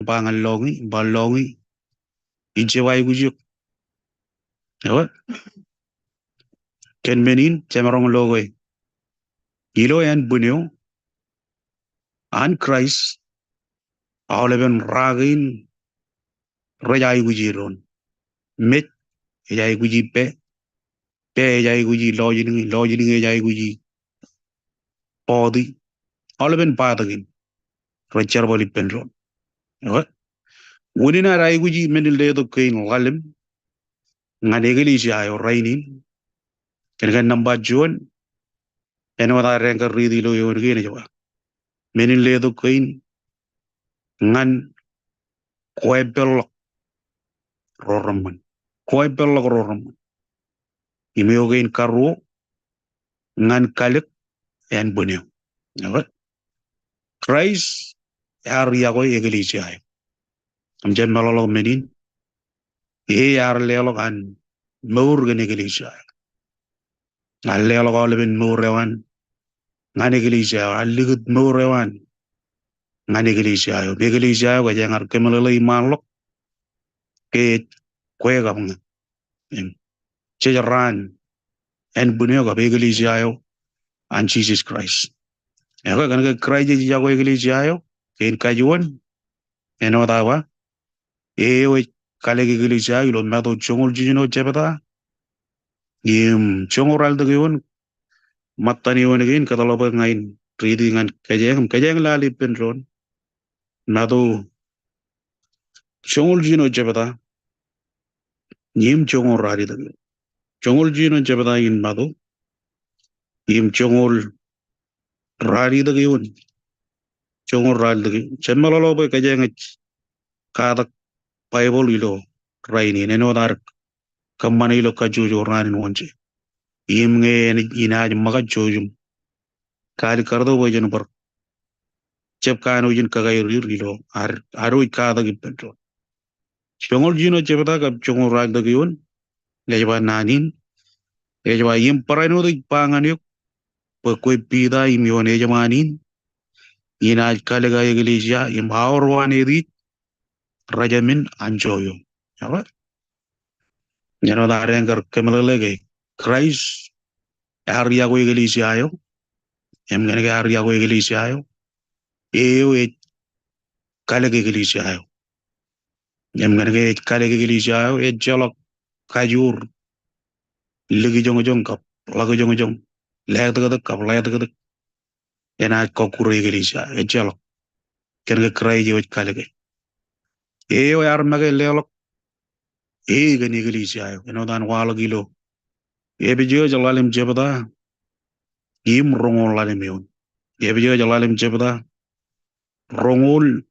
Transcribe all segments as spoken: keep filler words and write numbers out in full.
ba ñan lọñiō, ba lọñiō, ij jab aikuj eok. Ewe, kōn men in jemaroñ lo ke ilo ānbwin eo an Kraist, aolepen ra kein rej aikuji doon. Mej ej aikuji pā, pā ej aikuji lọjilñi, lọjilñi ej aikuji bọti. Aolepen bōtōkin rej jerbal ippān doon. Ewe, unin ad aikuji men in letok kein ḷalem ñan eklejia eo rainin. Kōn ke nōṃba juon, āinwōt ad eñkar riiti ilo eoon kein ej ba, men in letok kein ñan kwe peḷḷọk ro reṃṃan. Kwe peḷḷọk ro reṃṃan. Im eo kein karuo, ñan kalōk ānbwin eo. Ewe, Kraist ear yokwe eklejia eo. Im jab meḷọkḷọk men in, e ear leḷọk an mour kōn eklejia eo. Ear leḷọk aolepen mour eo an ñan eklejia eo, ear likūt mour eo an ñan eklejia eo. Im eklejia eo kōjeañ ar kōmeḷeḷe iṃaanḷọk ke ej kwe kab ña. Im jej raan ānbwin eo kab eklejia eo an Jisōs Kraist. Ewe, kōn ke Kraist ej yokwe eklejia eo, kein kajuon, āinwōt aō ba, e eo ej kalōk eklejia eo ilo Matu joñoul jiljino jebta im joñoul ralitōk eoon, ṃōttan eoon kein kōtḷọk bwe ña in riiti ñan kōjeañ, kōjeañ lale ippān doon. Matu joñoul jiljino jebta im joñoul ralitōk eoon. Joñoul jiljino jebta in Matu im joñoul ralitōk eoon. Joñoul ralitōk eoon. Jab meḷọkḷọk bwe kōjeañ ej katak Baibōḷ ilo rainin, āinwōt ad kōṃṃane ilo kajjojo raan in wōnje. Im ñe enaaj ṃōkaj jouj im kaalikkar tok bwe jen bar jab kanooj in kakairir ilo ad, ad wōj katak ippān doon. Joñoul jiljino jebta kab joñoul ralitōk eoon, ej ba naan in, ej ba, im barāinwōt ij ba ñan eok, bwe kwe Piter im ioon ejṃaan in, inaaj kalōk aō eklejia, im aor wānōtij rejāmin anjọ eoon. Ewe, āinwōt ad eñkar kōmeḷeḷe ke Kraist ear yokwe eklejia eo, im kōn ke ear yokwe eklejia eo, e eo ej kalōk eklejia eo. Im kōn ke ej kalōk eklejia eo, ejjeḷọk kajoor likijoñjoñ kab ḷọkijoñjoñ, letiktik kab letiktik, enaaj kọkkure eklejia eo, ejjeḷọk. Kōn ke Kraist eo ej kalōke. E eo ear make leḷọk e kōn eklejia eo, āinwōt an waḷọk ilo Epesōs ḷalem jebta im roñoul ḷalem eoon. Epesōs ḷalem jebta, roñoul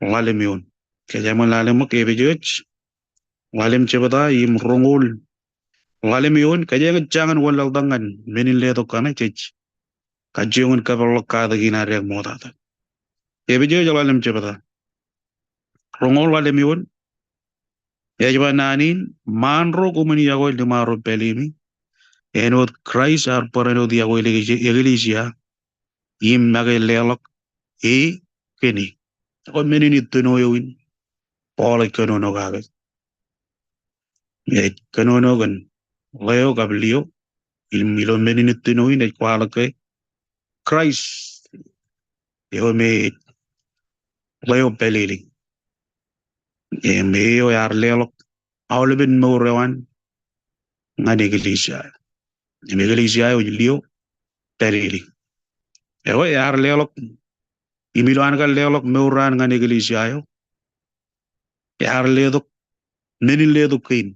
ḷalem eoon. Kōjeañ ṃōk lale ṃōk Epesōs ḷalem jebta im roñoul ḷalem eoon, kōjeañ ej jañin wanlaḷtak ñan men in letok kaṇe jej kajjioñ in kōpeḷḷọk katak in ad ṃoktata. Epesōs ḷalem jebta, roñoul ḷalem eoon, ej ba naan in, ṃaan ro koṃwin yokwe liṃaro pālemi, āinwōt Kraist ear barāinwōt yokwe eklejia, im make leḷọk e kōn e. Ekwe men in ittino eo in Paul ej kōnono kake. Ej kōnono kōn ḷeo kab lio, im ilo men in ittino in ej kwaḷọk ke Kraist eo me ej ḷeo pālele. Im e eo ear leḷọk aolepen mour eo an ñan eklejia. Im eklejia eo ej lio pālele. Ewe, ear leḷọk, im ilowaan kar leḷọk mour eo an ñan eklejia eo, ear letok men in letok kein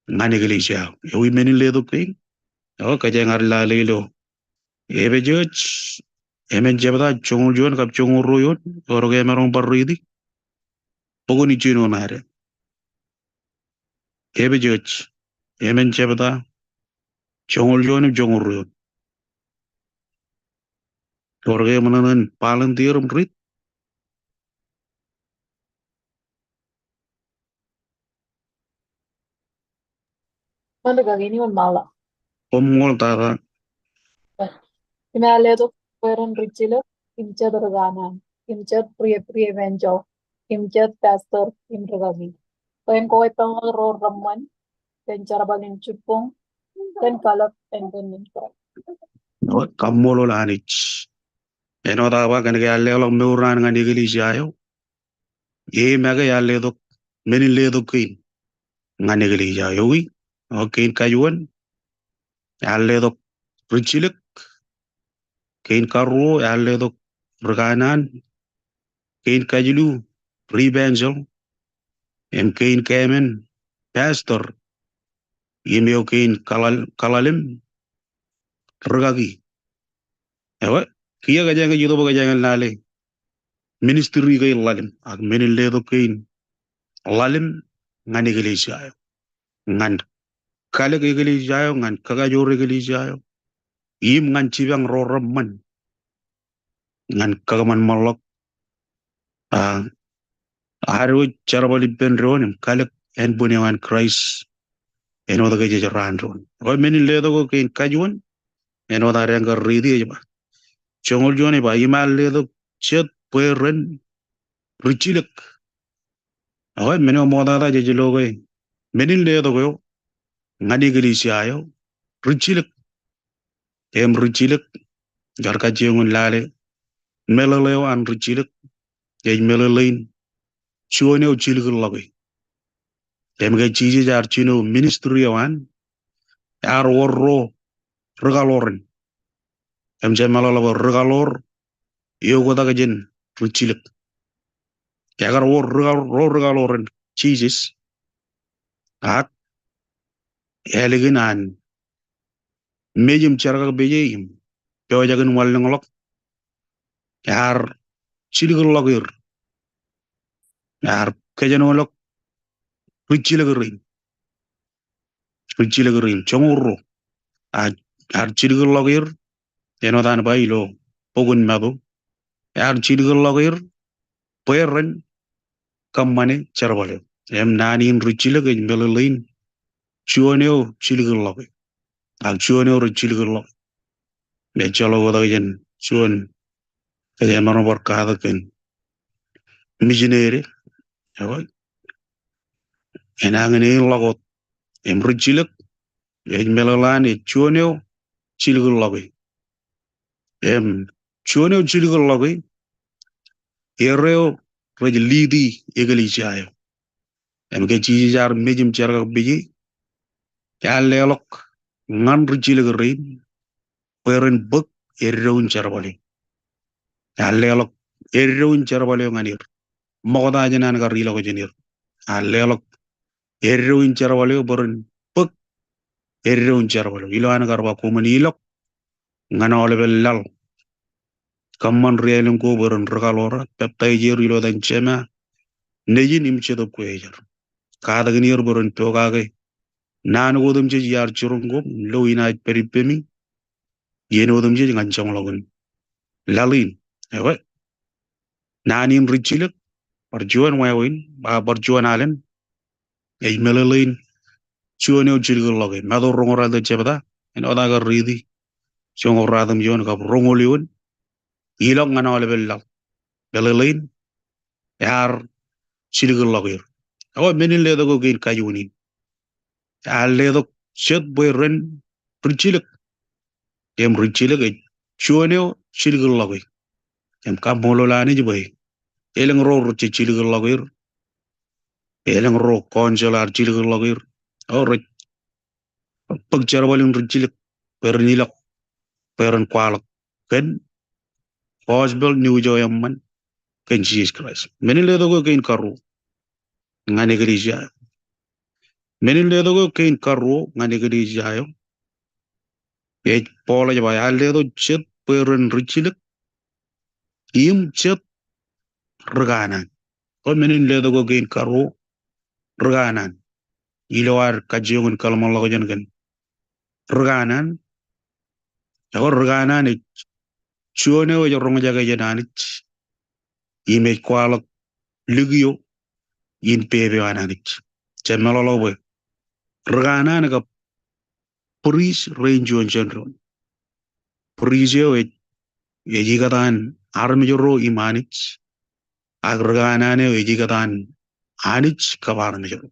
ñan eklejia eo. Ewi men in letok kein? Ewe, kōjeañ ad lale ilo Epesōs emān jebta, joñoul juon kab joñoul ruo eoon, ewōr ke emaroñ bar riiti bok in ijin eo ṇa ad. Epesōs emān jebta, joñoul juon im joñoul ruo eoon. Ewōr ke eṃṃan an volunteer im riit? Ṃool tata. Im ear letok bwe ren rijjilōk im jet ri kanaan im jet ri, ri evanjeḷ im jet pastor im rūkaki. Kōn kōjpañ ro reṃṃan kōn jerbal in jibboñ kōn kalōk en bwe men Kraist. Eo, kaṃṃoolol Anij. Āinwōt aō ba kōn ke ear leḷọk mour eo an ñan eklejia eo, im make ear letok men in letok kein ñan eklejia eo. Eo, kein kajuon ear letok rijjilōk, kein karuo ear letok rikanaan, kein kajilu ri-evangelist, im kein kaemān pastor, im eo kein kaḷalem, kaḷalem rūkaki. Eo, kiiō kōjeañ ej itok bwe kōjeañ lale ministry kein ḷalem, ak men in letok kein ḷalem ñan eklejia eo, ñan kalōk eklejia eo, ñan kakajoor eklejia eo, im ñan jipañ ro reṃṃan ñan kakōṃanṃanḷọk. A, ad wōj jerbal ippān doon im kalōk ānbwin eo an Kraist āinwōt ke jej raan doon. Eo, men in letok eo kein kajuon, āinwōt ad kar riiti ej ba, joñoul juon ej ba, im ear letok jet bwe ren rijjilōk. Eo, men eo ṃoktata jej lo ke men in letok eo ñan eklejia eo, rijjilōk. Im rijjilōk, jaar kajjioñ in lale, meḷeḷe eo an rijjilōk ej meḷeḷe in juon eo jilkinḷọke. Im ke Jisōs ear jino ministry eo an, ear wōr ro rikaḷoor in. Im jemeḷeḷe bwe rikaḷoor eoktak jān rijjilōk. Ekar wōr rikaḷ-, ro rikaḷoor in Jisōs, ak ālikin an mej im jerkakpeje im pojak in wanlōñḷọk, ear jilkinḷọk er, ear kōjenolọk rijjilōk rein. Rijjilōk rein, joñoul ruo. A, ear jilkinḷọk er, āinwōt an ba ilo bok in Matu, ear jilkinḷọk er bwe ren kōṃṃane jerbal eo. Im naan in rijjilōk ej meḷeḷe in juon eo jilkinḷọke, ak juon eo rej jilkinḷọke. Im ejjeḷọk oktak jān juon, kōjeañ maroñ bar katak kōn misineri, eo, enañin eḷọk wōt. Im rijjilōk ej meḷeḷe an ej juon eo jilkinḷọke. Im juon eo jilkinḷọke, er eo rej lead-i eklejia eo. Im ke Jisōs ear mej im jerkakpeje, ear leḷọk ñan rijjilōk rein bwe ren bōk eddo in jerbal eo. Ear leḷọk eddo in jerbal eo ñan er. Ṃokta jān an kar ilọk jān er. Ear leḷọk eddo in jerbal eo bwe ren bōk eddo in jerbal eo. Ilo an kar ba koṃwin ilọk ñan aolepān laḷ. Kōṃṃan ri-aelōñ ko bwe ren rikaḷoor, peptaij er ilo etan Jema, Nejin im Jetōb Kwōjarjar. Katakin er bwe ren pokake naan ko otemjej iar jiroñ koṃ, lo inaaj pād ippemi iien otemjej ñan joñḷọkin laḷ in. Ewe, naan in rijjilōk, bar juon wāween, ba bar juon alen, ej meḷeḷe in juon eo jilkinḷọke. Matu roñoul ralitōk jebta, āinwōt aō kar riiti joñoul ruatimjuon kab roñoul eoon, ilọk ñan aolepān laḷ. Meḷeḷe in ear jilkinḷọk er. Ewe, men in letok eo kein kajuon in, ear letok jet bwe ren rijjilōk. Im rijjilōk ej juon eo jilkinḷọke. Im kaṃṃoolol Anij bwe elōñ ro rej jilkinḷọk er. Elōñ ro council ear jilkinḷọk er. O rej bōk jerbal in rijjilōk bwe ren ilọk, bwe ren kwaḷọk kōn gospel news eo eṃṃan kōn Jisōs Kraist. Men in letok eo kein karuo ñan eklejia eo. Men in letok eo kein karuo ñan eklejia eo, ej Paul ej ba ear letok jet bwe ren rijjilōk im jet rikanaan. Ko men in letok eo kein karuo, rikanaan. Ilo ad kajjioñ in kōḷmānḷọkjeṇ kōn rikanaan, ewe rikanaan ej juon eo ej roñjake jān Anij im ej kwaḷọk likio in pepe eo an Anij. Jemaroñ lo bwe rikanaan kab būris rein juon jān doon. Būris eo ej, ej ikōtaan armej ro im Anij. Ak ri kanaan eo ej ikōtaan Anij kab armej ro.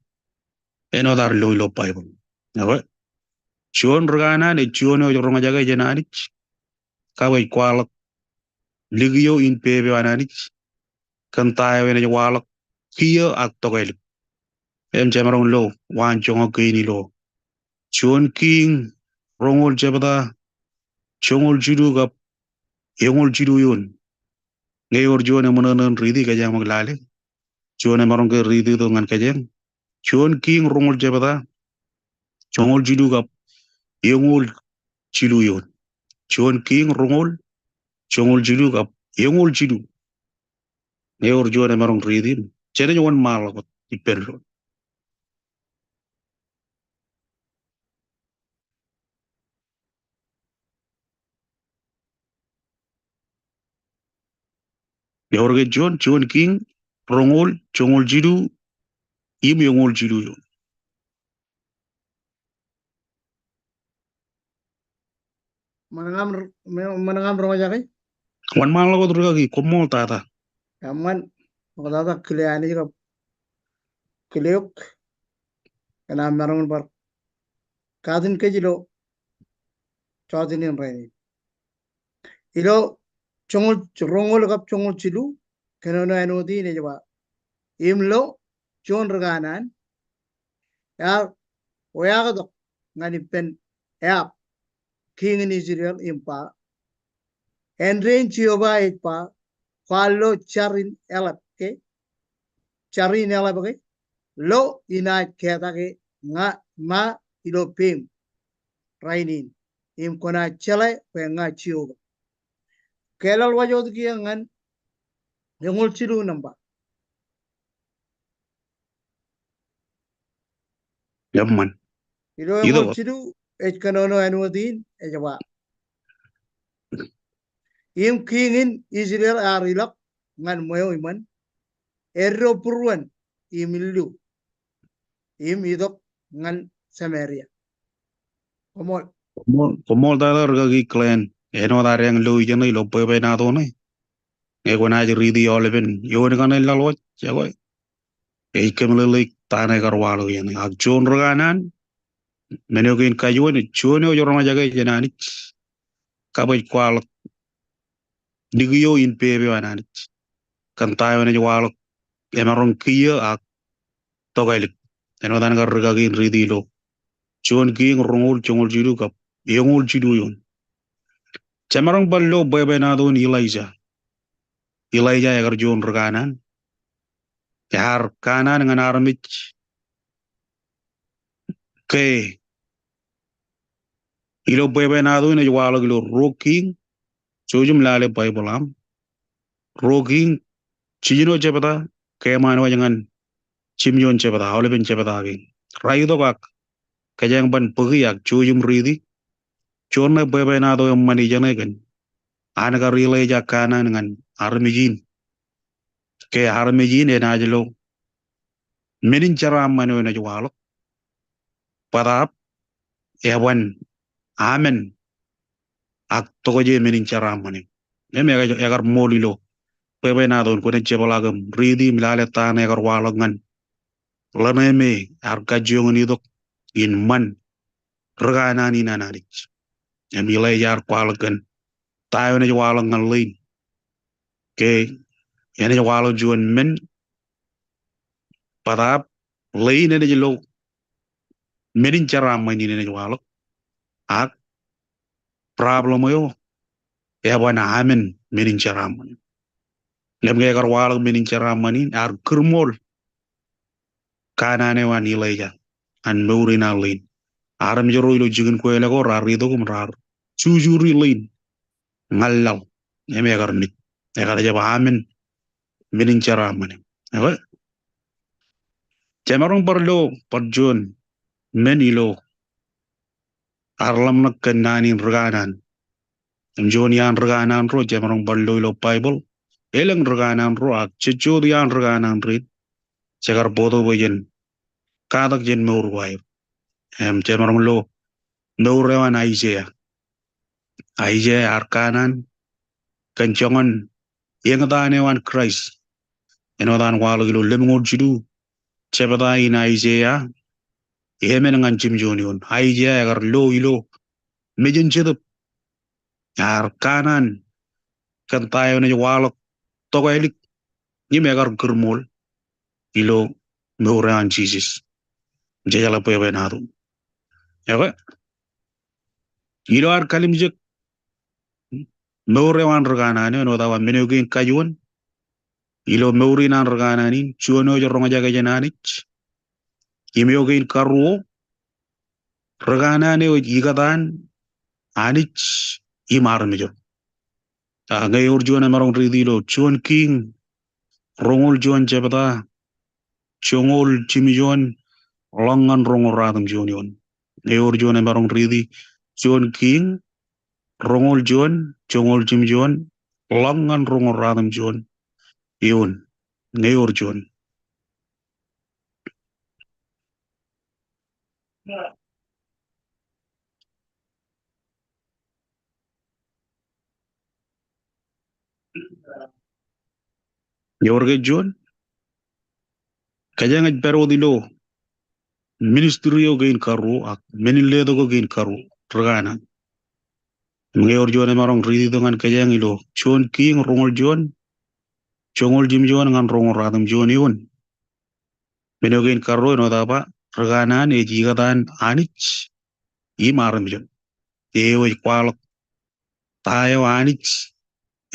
Āinwōt ad lo ilo Baibōḷ. Ekwe, juon ri kanaan ej juon eo ej roñjake jān Anij kab ej kwaḷọk likio in pepe eo an Anij kōn ta eo enaaj waḷọk kiiō ak tokālik. Im jemaroñ lo waan joñak kein ilo Juon Kiiñ roñoul jebta, joñoul jilu kab eñoul jilu eoon. Ñe ewōr juon eṃōṇōṇō in riiti, kōjeañ ṃōk lale. Juon emaroñ ke riiti tok ñan kōjeañ. Juon Kiiñ roñoul jebta, joñoul jilu kab eñoul jilu eoon. Juon Kiiñ roñoul, joñoul jilu kab eñoul jilu. Ñe ewōr juon emaroñ riiti, jenaaj wōnṃaanḷọk wōt ippān doon. Ewōr ke juon, Juon Kiiñ roñoul, joñoul jilu im eñoul jilu eoon. Ṃanṃan, ṃanṃan roñjake? Wōnṃaanḷọk wōt rūkaki, koṃṃool tata. Eṃṃan, ṃoktata kile Anij kab kile eok kōn aṃ maroñ in bar katakin kōj ilo jota in rainin. Ilo joñoul, roñoul kab joñoul jilu, kōnono āinwōt in ej ba, im lo juon ri kanaan ear weaaktok ñan ippān Ahab, kiiñ in Israel im ba, āindein Jeova ej ba, kwaar lo jar in eḷap ke, jar in eḷap ke, lo inaaj keta ke ña, ṃa ilo peiṃ rainin, im kwōnaaj jeḷā bwe ña Jeova. Ke laḷ waj wōt kiiō ñan eñoul jilu nōṃba. Eṃṃan. Ilo eñoul jilu ej kōnono āinwōt in ej ba, im kiiñ in Israel ear ilọk ñan ṃweo iṃōn, eddo būruon im illu, im itok ñan Samaria. Koṃṃool. Koṃṃool, koṃṃool tata rūkaki Glenn. Āinwōt ad eañ lo ijeṇe ilo bwebwenato ṇe, ñe kwōnaaj riiti aolepen eoon kaṇe laḷ waj, ekwe, ej kōmeḷeḷeik ta ṇe ekar waḷọk ijeṇe. Ak juon ri kanaan, men eo kein kajuon, juon eo ej roñjake jān Anij kab ej kwaḷọk likio in pepe eo an Anij kōn ta eo enaaj waḷọk emaroñ kiiō ak tokālik. Āinwōt an kar rūkaki in riiti ilo Juon Kiiñ roñoul, joñoul jilu kab eñoul jilu eoon. Jemaroñ bar lo bwebwenato in Elijah. Elijah ekar juon ri kanaan. Ear kanaan ñan armej ke ilo bwebwenato in ej waḷọk ilo Ruo Kiiñ, jouj im lale Baibōḷ aṃ. Ruo Kiiñ jiljino jebta, kōṃṃan waj ñan jimjuon jebta, aolepen jebta kein. Raetok ak kōjeañ ban bōki ak jouj im riiti juon ṇe bwebwenato eṃṃan ijeṇe kōn an kar Elijah kanaan ñan armej in. Ke armej in enaaj lo men in jeraaṃṃan eo enaaj waḷọk, bōtaab eban amen ak tokjān men in jeraaṃṃan eo. Im ekar, ekar ṃool ilo bwebwenato in, kwōnaaj jepḷaak im riiti im lale ta ṇe ekar waḷọk ñan ḷeṇe me ear kajjioñ in itok in ṃan ri kanaan in an Anij. Im Elijah ear kwaḷọk kōn ta eo enaaj waḷọk ñan ḷein. Ke enaaj waḷọk juon men, bōtaab ḷein enaaj lo men in jeraaṃṃan in enaaj waḷọk. Ak problem eo eban amen men in jeraaṃṃan in. Im ke ekar waḷọk men in jeraaṃṃan in, ear kūrṃool kanaan eo an Elijah an mour in an ḷein. Armej ro ilo jikin kweilọk ko raar itok im raar jujuri ḷein ñan laḷ. Im ekar mej, ekar jab amen men in jeraaṃṃan in. Ekwe, jemaroñ bar lo, bar juon men ilo ad ḷōmṇak kōn naan in ri kanaan. Im juon iaan ri kanaan ro jemaroñ bar lo ilo Baibōḷ, elōñ ri kanaan ro, ak jejjo wōt iaan ri kanaan rein jekar bōktok bwe jen katak jān mour ko aer. Im jemaroñ lo mour eo an Isaiah. Isaiah ear kanaan kōn joñan eñtaan eo an Kraist. Āinwōt an kwaḷọk ilo lemñoul jilu jebta in Aiseia, emān ñan jimjuon eoon. Aiseia ekar lo ilo mejān Jetōb ear kanaan kōn ta eo enaaj waḷọk tokālik im ekar kūrmool ilo mour eo an Jisōs. Jejeḷā bwebwenato. Ekwe, ilo ad kalimjek mour eo an ri kanaan eo, āinwōt aō ba men eo kein kajuon, ilo mour in an ri kanaan in, juon eo ej roñjake jān Anij. Im eo kein karuo, ri kanaan eo ej ikōtaan Anij im armej ro. A, ñe ewōr juon emaroñ riiti ilo Juon Kiiñ, roñoul juon jebta, joñoul jimjuon, ḷọk ñan roñoul ratimjuon eoon. Ñe ewōr juon emaroñ riiti Juon Kiiñ, roñoul juon, joñoul jimjuon, ḷọk ñan roñoul ratimjuon eoon. Ñe ewōr juon. Ewōr ke juon? Kōjeañ ej pād wōt ilo ministry eo kein karuo ak men in letok eo kein karuo, ri kanaan. Im ñe ewōr juon emaroñ riiti tok ñan kōjeañ ilo Juon Kiiñ roñoul juon, joñoul jimjuon ñan roñoul ratimjuon eoon. Men eo kein karuo āinwōt aō ba, ri kanaan ej ikōtaan Anij im armej ro. Eo ej kwaḷọk ta eo Anij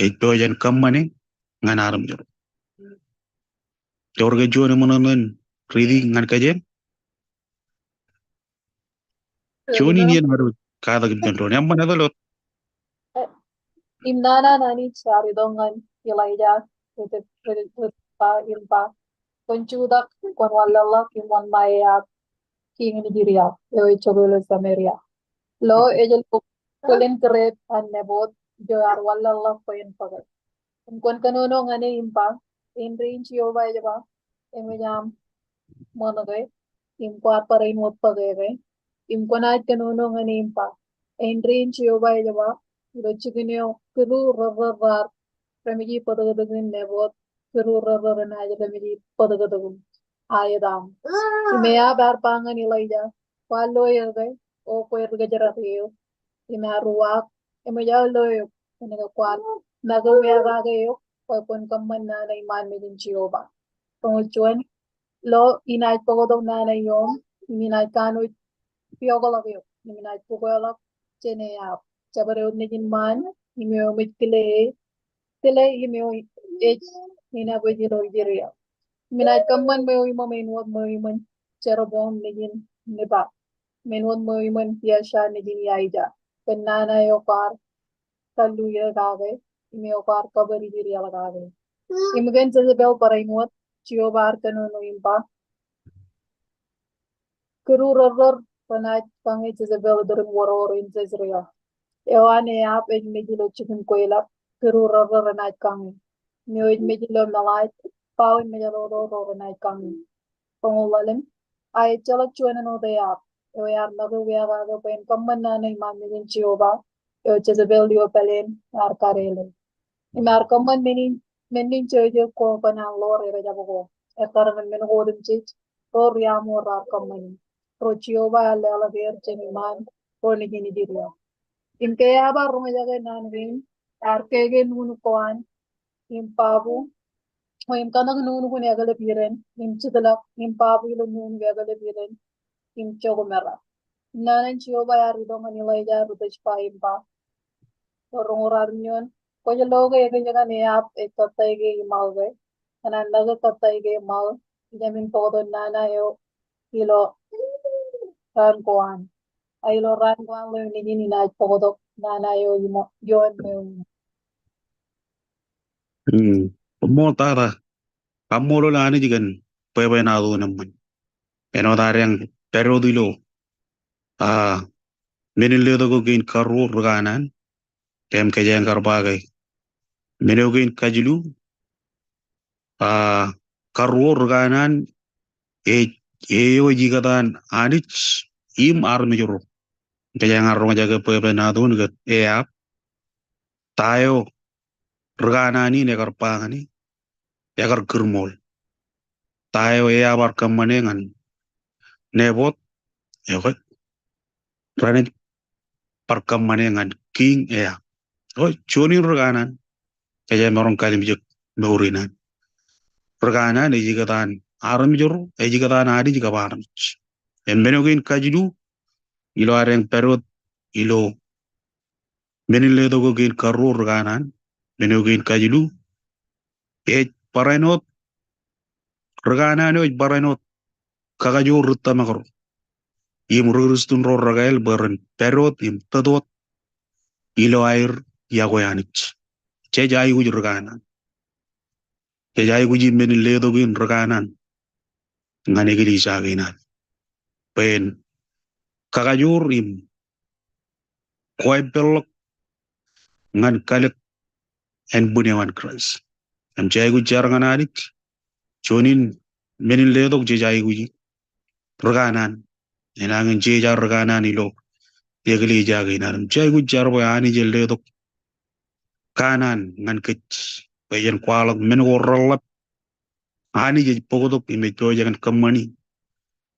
ej pojak in kōṃṃane ñan armej ro. Ewōr ke juon eṃṃan eo ren riiti ñan kōjeañ? Juon in iien ad katak ippān doon. Eṃṃan etal wōt. Im nana an Anij ear itok ñan Elaija, rej, rej, rej ba im ba, kwōn jutak, kwōn wanlaḷḷọk im wōnṃae Eab, kiiñ in Israel, eo ej jokwe ilo Samaria. Lo ejjeḷọk bōlen kūrep an Nebot, ijo ear wanlaḷḷọk bwe en bōke. Im kwōn kōnono ñan e im ba, āindein Jeova ej ba, eṃōj aṃ ṃōṇōṇō ke, im kwaar barāinwōt bōke ke. Im kwōnaaj kōnono ñan e im ba, āindein Jeova ej ba, ilo jikin eo kūrū rōrrōr raar remej bōtōktōkin Nebot, kūrū rōrrōr enaaj remej bōtōktōkin, a etaṃ. Im Eab ear ba ñan Elaija, kwaar lo eō ke, O kwe ri kōjerata eo? Im ear uwaak, eṃōj aō lo eok, kōnke kwaar make wiakake eok bwe kwōn kōṃṃan nana iṃaan mejān Jeova. Roñoul juon, lo inaaj bōktok nana ioṃ, im inaaj kanooj piọkḷọk eok, im inaaj bukweḷọk jān Eab, jabdewōt nejin ṃaan, im eo eṃōj kile e, kile im eo ej inakwōj ilo Israel. Im inaaj kōṃṃan ṃweo iṃōṃ āinwōt ṃweo iṃōn Jeroboam nejin Nebat, im āinwōt ṃweo iṃōn Baasha nejin Aija, kōn nana eo kwaar kalluye kake, im eo kwaar kabōd Israel kake. Im kōn Jezebel barāinwōt, Jeova ear kōnono im ba, kūrū rōrrōr renaaj kañe Jezebel iturin wōrwōr in Jezreel. Eo an Eab ej mej ilo jikin kweilọk, kūrū rōrrōr renaaj kañe. Im eo ej mej ilo meḷaaj, bao im mejaḷoḷo ro renaaj kañe. Roñoul ḷalem, a ejjeḷọk juon āinwōt Eab, eo ear make wiakake bwe en kōṃṃan nana iṃaan mejān Jeova, eo Jezebel eo pāleen ear kadeḷe. Im ear kōṃṃan men in, men in jeje ko kōn an ḷoor erejab ko, ekkar ñan men ko otemjej, ro ri Amor raar kōṃṃani. Ro Jeova ear leḷọk er jān iṃaan ro nejin Israel. Im ke Eab ear roñjake naan kein, ear keke nuknuk ko an, im babu, o im kōṇak nuknuk in ekōḷap iren, im jitḷọk, im babu ilo nuknuk ekōḷap iren, im jokmera. Im nana in Jeova ear itok ñan Elaija ri Tisba im ba, ilo roñoul ratimjuon, kwōj lo ke ekōjkan Eab ej kōttāik e iṃaō ke? Kōn an make kōttāik e iṃaō, ij jāmin bōktok nana eo ilo raan ko an. A ilo raan ko an ḷeo nejin inaaj bōktok nana eo iṃō, ioon ṃweo iṃōn. Hmm. Koṃṃool tata. Kaṃṃoolol Anij kōn bwebwenato in eṃṃan. Āinwōt adeañ pād wōt ilo, a, men in letok eo kein karuo, ri kanaan, im kōjeañ kar ba ke men eo kein kajilu, a, karuo, ri kanaan, ej, eo ej ikōtaan Anij im armej ro. Kōjeañ ar roñjake bwebwenato in kōn Eab, ta eo ri kanaan in ekar ba ñan e, ekar kūrmool. Ta eo Ehab ear kōṃṃane ñan Nebot, ekwe, renaaj bar kōṃṃane ñan Kiiñ Ehab. Ekwe, juon in ri kanaan, kōjeañ maroñ kalimjek mour in an. Ri kanaan ej ikōtaan armej ro, ej ikōtaan Anij kab armej. Im men eo kein kajilu, ilo adeañ pād wōt ilo men in letok eo kein karuo ri kanaan, men eo kein kajilu, ej barāinwōt, ri kanaan eo ej barāinwōt kakajoor ri tōmak ro im ri Kristian ro rekāāl bwe ren pād wōt im tōt wōt ilo aer iọkwe Anij. Jej aikuj ri kanaan. Jej aikuji men in letok in ri kanaan ñan eklejia kein ad. Bwe en kakajoor im koeppānḷọk ñan kalōk ānbwin eo an Kraist. Im jej aikuj jar ñan Anij, juon in men in letok jej aikuji ri kanaan. Enañin jej ar ri kanaan ilo eklejia kein ad. Im jej aikuj jar bwe Anij en letok kanaan ñan kōj. Bwe jen kwaḷọk men ko reḷḷap. Anij ej bōktok im ej pojak in kōṃṃani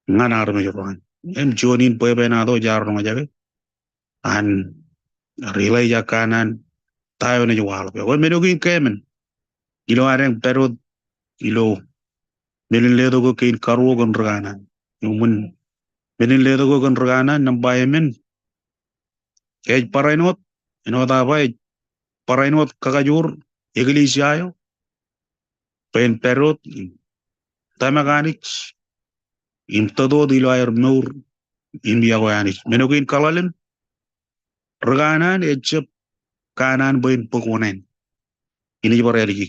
ñan armej ro an. Im juon in bwebwenato jaar roñjake an ri Elaija kanaan ta eo enaaj waḷọk. Ekwe men eo kein keemān. Ilo adeañ pād wōt ilo men in letok eo kein karuo kōn ri kanaan. Im men in letok eo kōn ri kanaan nōṃba emān. Ej barāinwōt, āinwōt aō ba ej barāinwōt kakajoor eklejia eo. Bwe en pād wōt im tōmak Anij im tōt wōt ilo aer mour im iọkwe Anij. Men eo kein kaḷalem, ri kanaan ejjab kanaan bwe en bōk oṇāān. Inaaj bar āliji.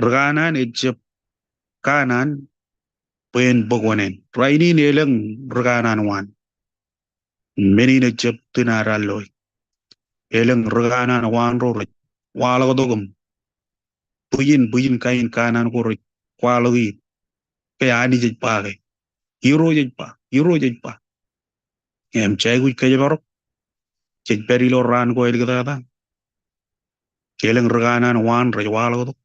Ri kanaan ejjab kanaan bwe en bōk oṇāān. Rainin elōñ ri kanaan waan. Men in ejjab tūnad alloe. Elōñ ri kanaan waan ro rej waḷọktok im bwijin, bwijin kain kanaan ko rej kwaḷọki ke Anij ej ba ke, Irooj ej ba, Irooj ej ba. Im jej aikuj kōjparok. Jej pād ilo raan ko āliktata. Elōñ ri kanaan waan rej waḷọktok.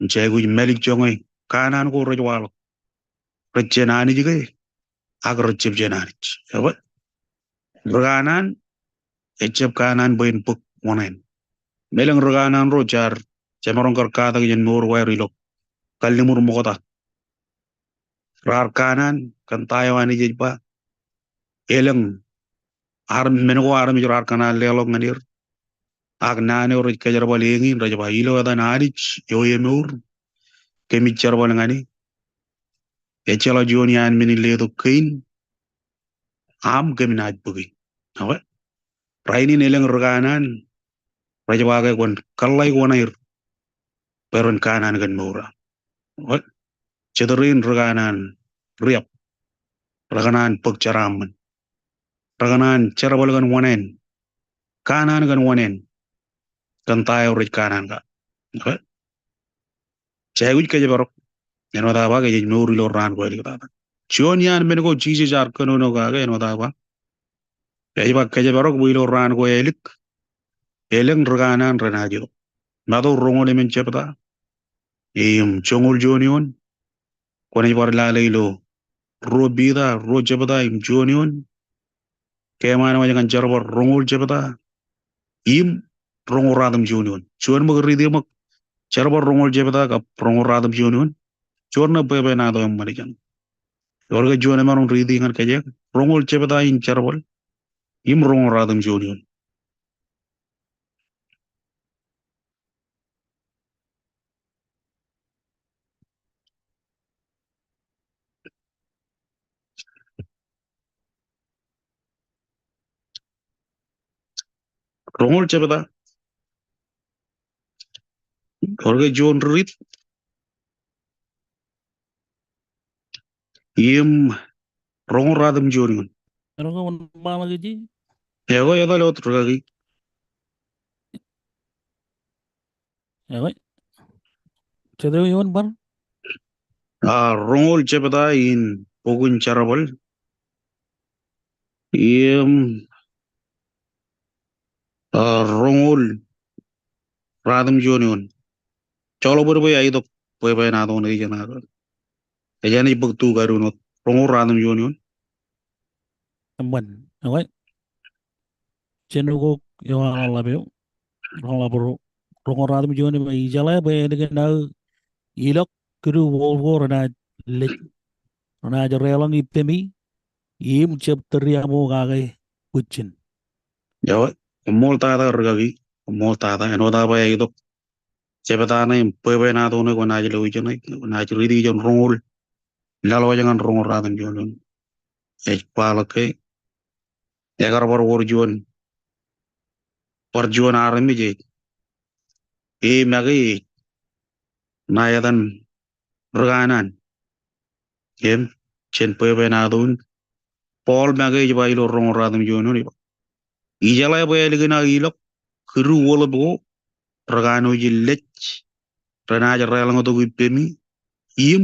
Im jej aikuj mālejjoñe kanaan ko rej waḷọk. Rej jān Anij ke, ak rej jab jān Anij. Ekwe, ri kanaan ejjab kanaan bwe en bōk oṇāān. Im elōñ ri kanaan ro jaar jemaroñ kar katak jān mour ko aer ilo kalliṃur ṃokta. Raar kanaan kōn ta eo Anij ej ba. Elōñ armej, men ko armej raar kōṇaan leḷọk ñan er. Ak naan eo rej kōjerbal eñin rej ba ilo etan Anij eo emour kōmij jerbal ñan e. Ejjeḷọk juon iaan men in letok kein aṃ kōm naaj bōki. Ekwe, rainin elōñ ri kanaan rej ba ke kwōn kōḷḷāik oṇaer bwe ren kanaan kōn mour aṃ. Ekwe, jet rein ri kanaan riab rekōṇaan bōk jeraaṃṃan. Rekōṇaan jerbal kōn oṇāān. Kanaan kōn oṇāān. Kōn ta eo rej kanaan kake. Ekwe, jej aikuj kōjparok. Āinwōt aō ba ke jej mour ilo raan ko āliktata. Juon iaan men ko Jisōs ear kōnono kake āinwōt aō ba. Ej ba kōjparok bwe ilo raan ko ālik. Elōñ ri kanaan renaaj itok. Matu roñoul emān jebta. Im joñoul juon eoon. Kwōnaaj bar lale ilo ruo Piter, ruo jebta im juon eoon. Ke eṃṃan wōj ñan jerbal roñoul jebta im roñoul ratimjuon eoon. Juon ṃōk riiti ṃōk jerbal roñoul jebta kab roñoul ratimjuon eoon. Juon ṇe bwebwenato eṃṃan ijeṇ. Ewōr ke juon emaroñ riiti ñan kōj, roñoul jebta in jerbal im roñoul ratimjuon eoon. Roñoul jebta. Ewōr ke juon riit. Im roñoul ratimjuon eoon. Ewōr ke wōn bar kōjparok? Ekwe, etal wōt rikaki. Ekwe. Jet eoon bar. A, roñoul jebta in bok in Jerbal. Im, a, roñoul ratimjuon eoon. Joḷọk bōd bwe aetok bwebwenato ṇe ijeṇe. Ej Anij bōk tu kaduun wōt roñoul ruatimjuon eoon. Eṃṃan. Okay. Jen ukok eo an ḷap eo. Roñoul ḷap ro-, roñoul ruatimjuon eo ej ba, ijeḷā bwe ālikin aō ilọk kidu wōt ko renaaj lej, renaaj deḷọñ ippemi, im jab tūriaṃo kake bwijin. Eo, koṃṃool tata rikaki, koṃṃool tata, āinwōt aō ba ej itok jebta ṇe im bwebwenato ṇe kwōnaaj lo ijeṇe, kwōnaaj riiti jān roñoul laḷwōj ñan roñoul ruatimjuon eoon. Ej kwaḷọk ke ekar bar wōr juon, bar juon armej ej, e make ej ṇa etan ri kanaan. Im, jen bwebwenato in. Paul make ej ba ilo roñoul ruatimjuon eoon ej ba, ijeḷā bwe ālikin aō ilọk kidu wōḷep ko rekanooj in lej, renaaj deḷọñtok ippemi, im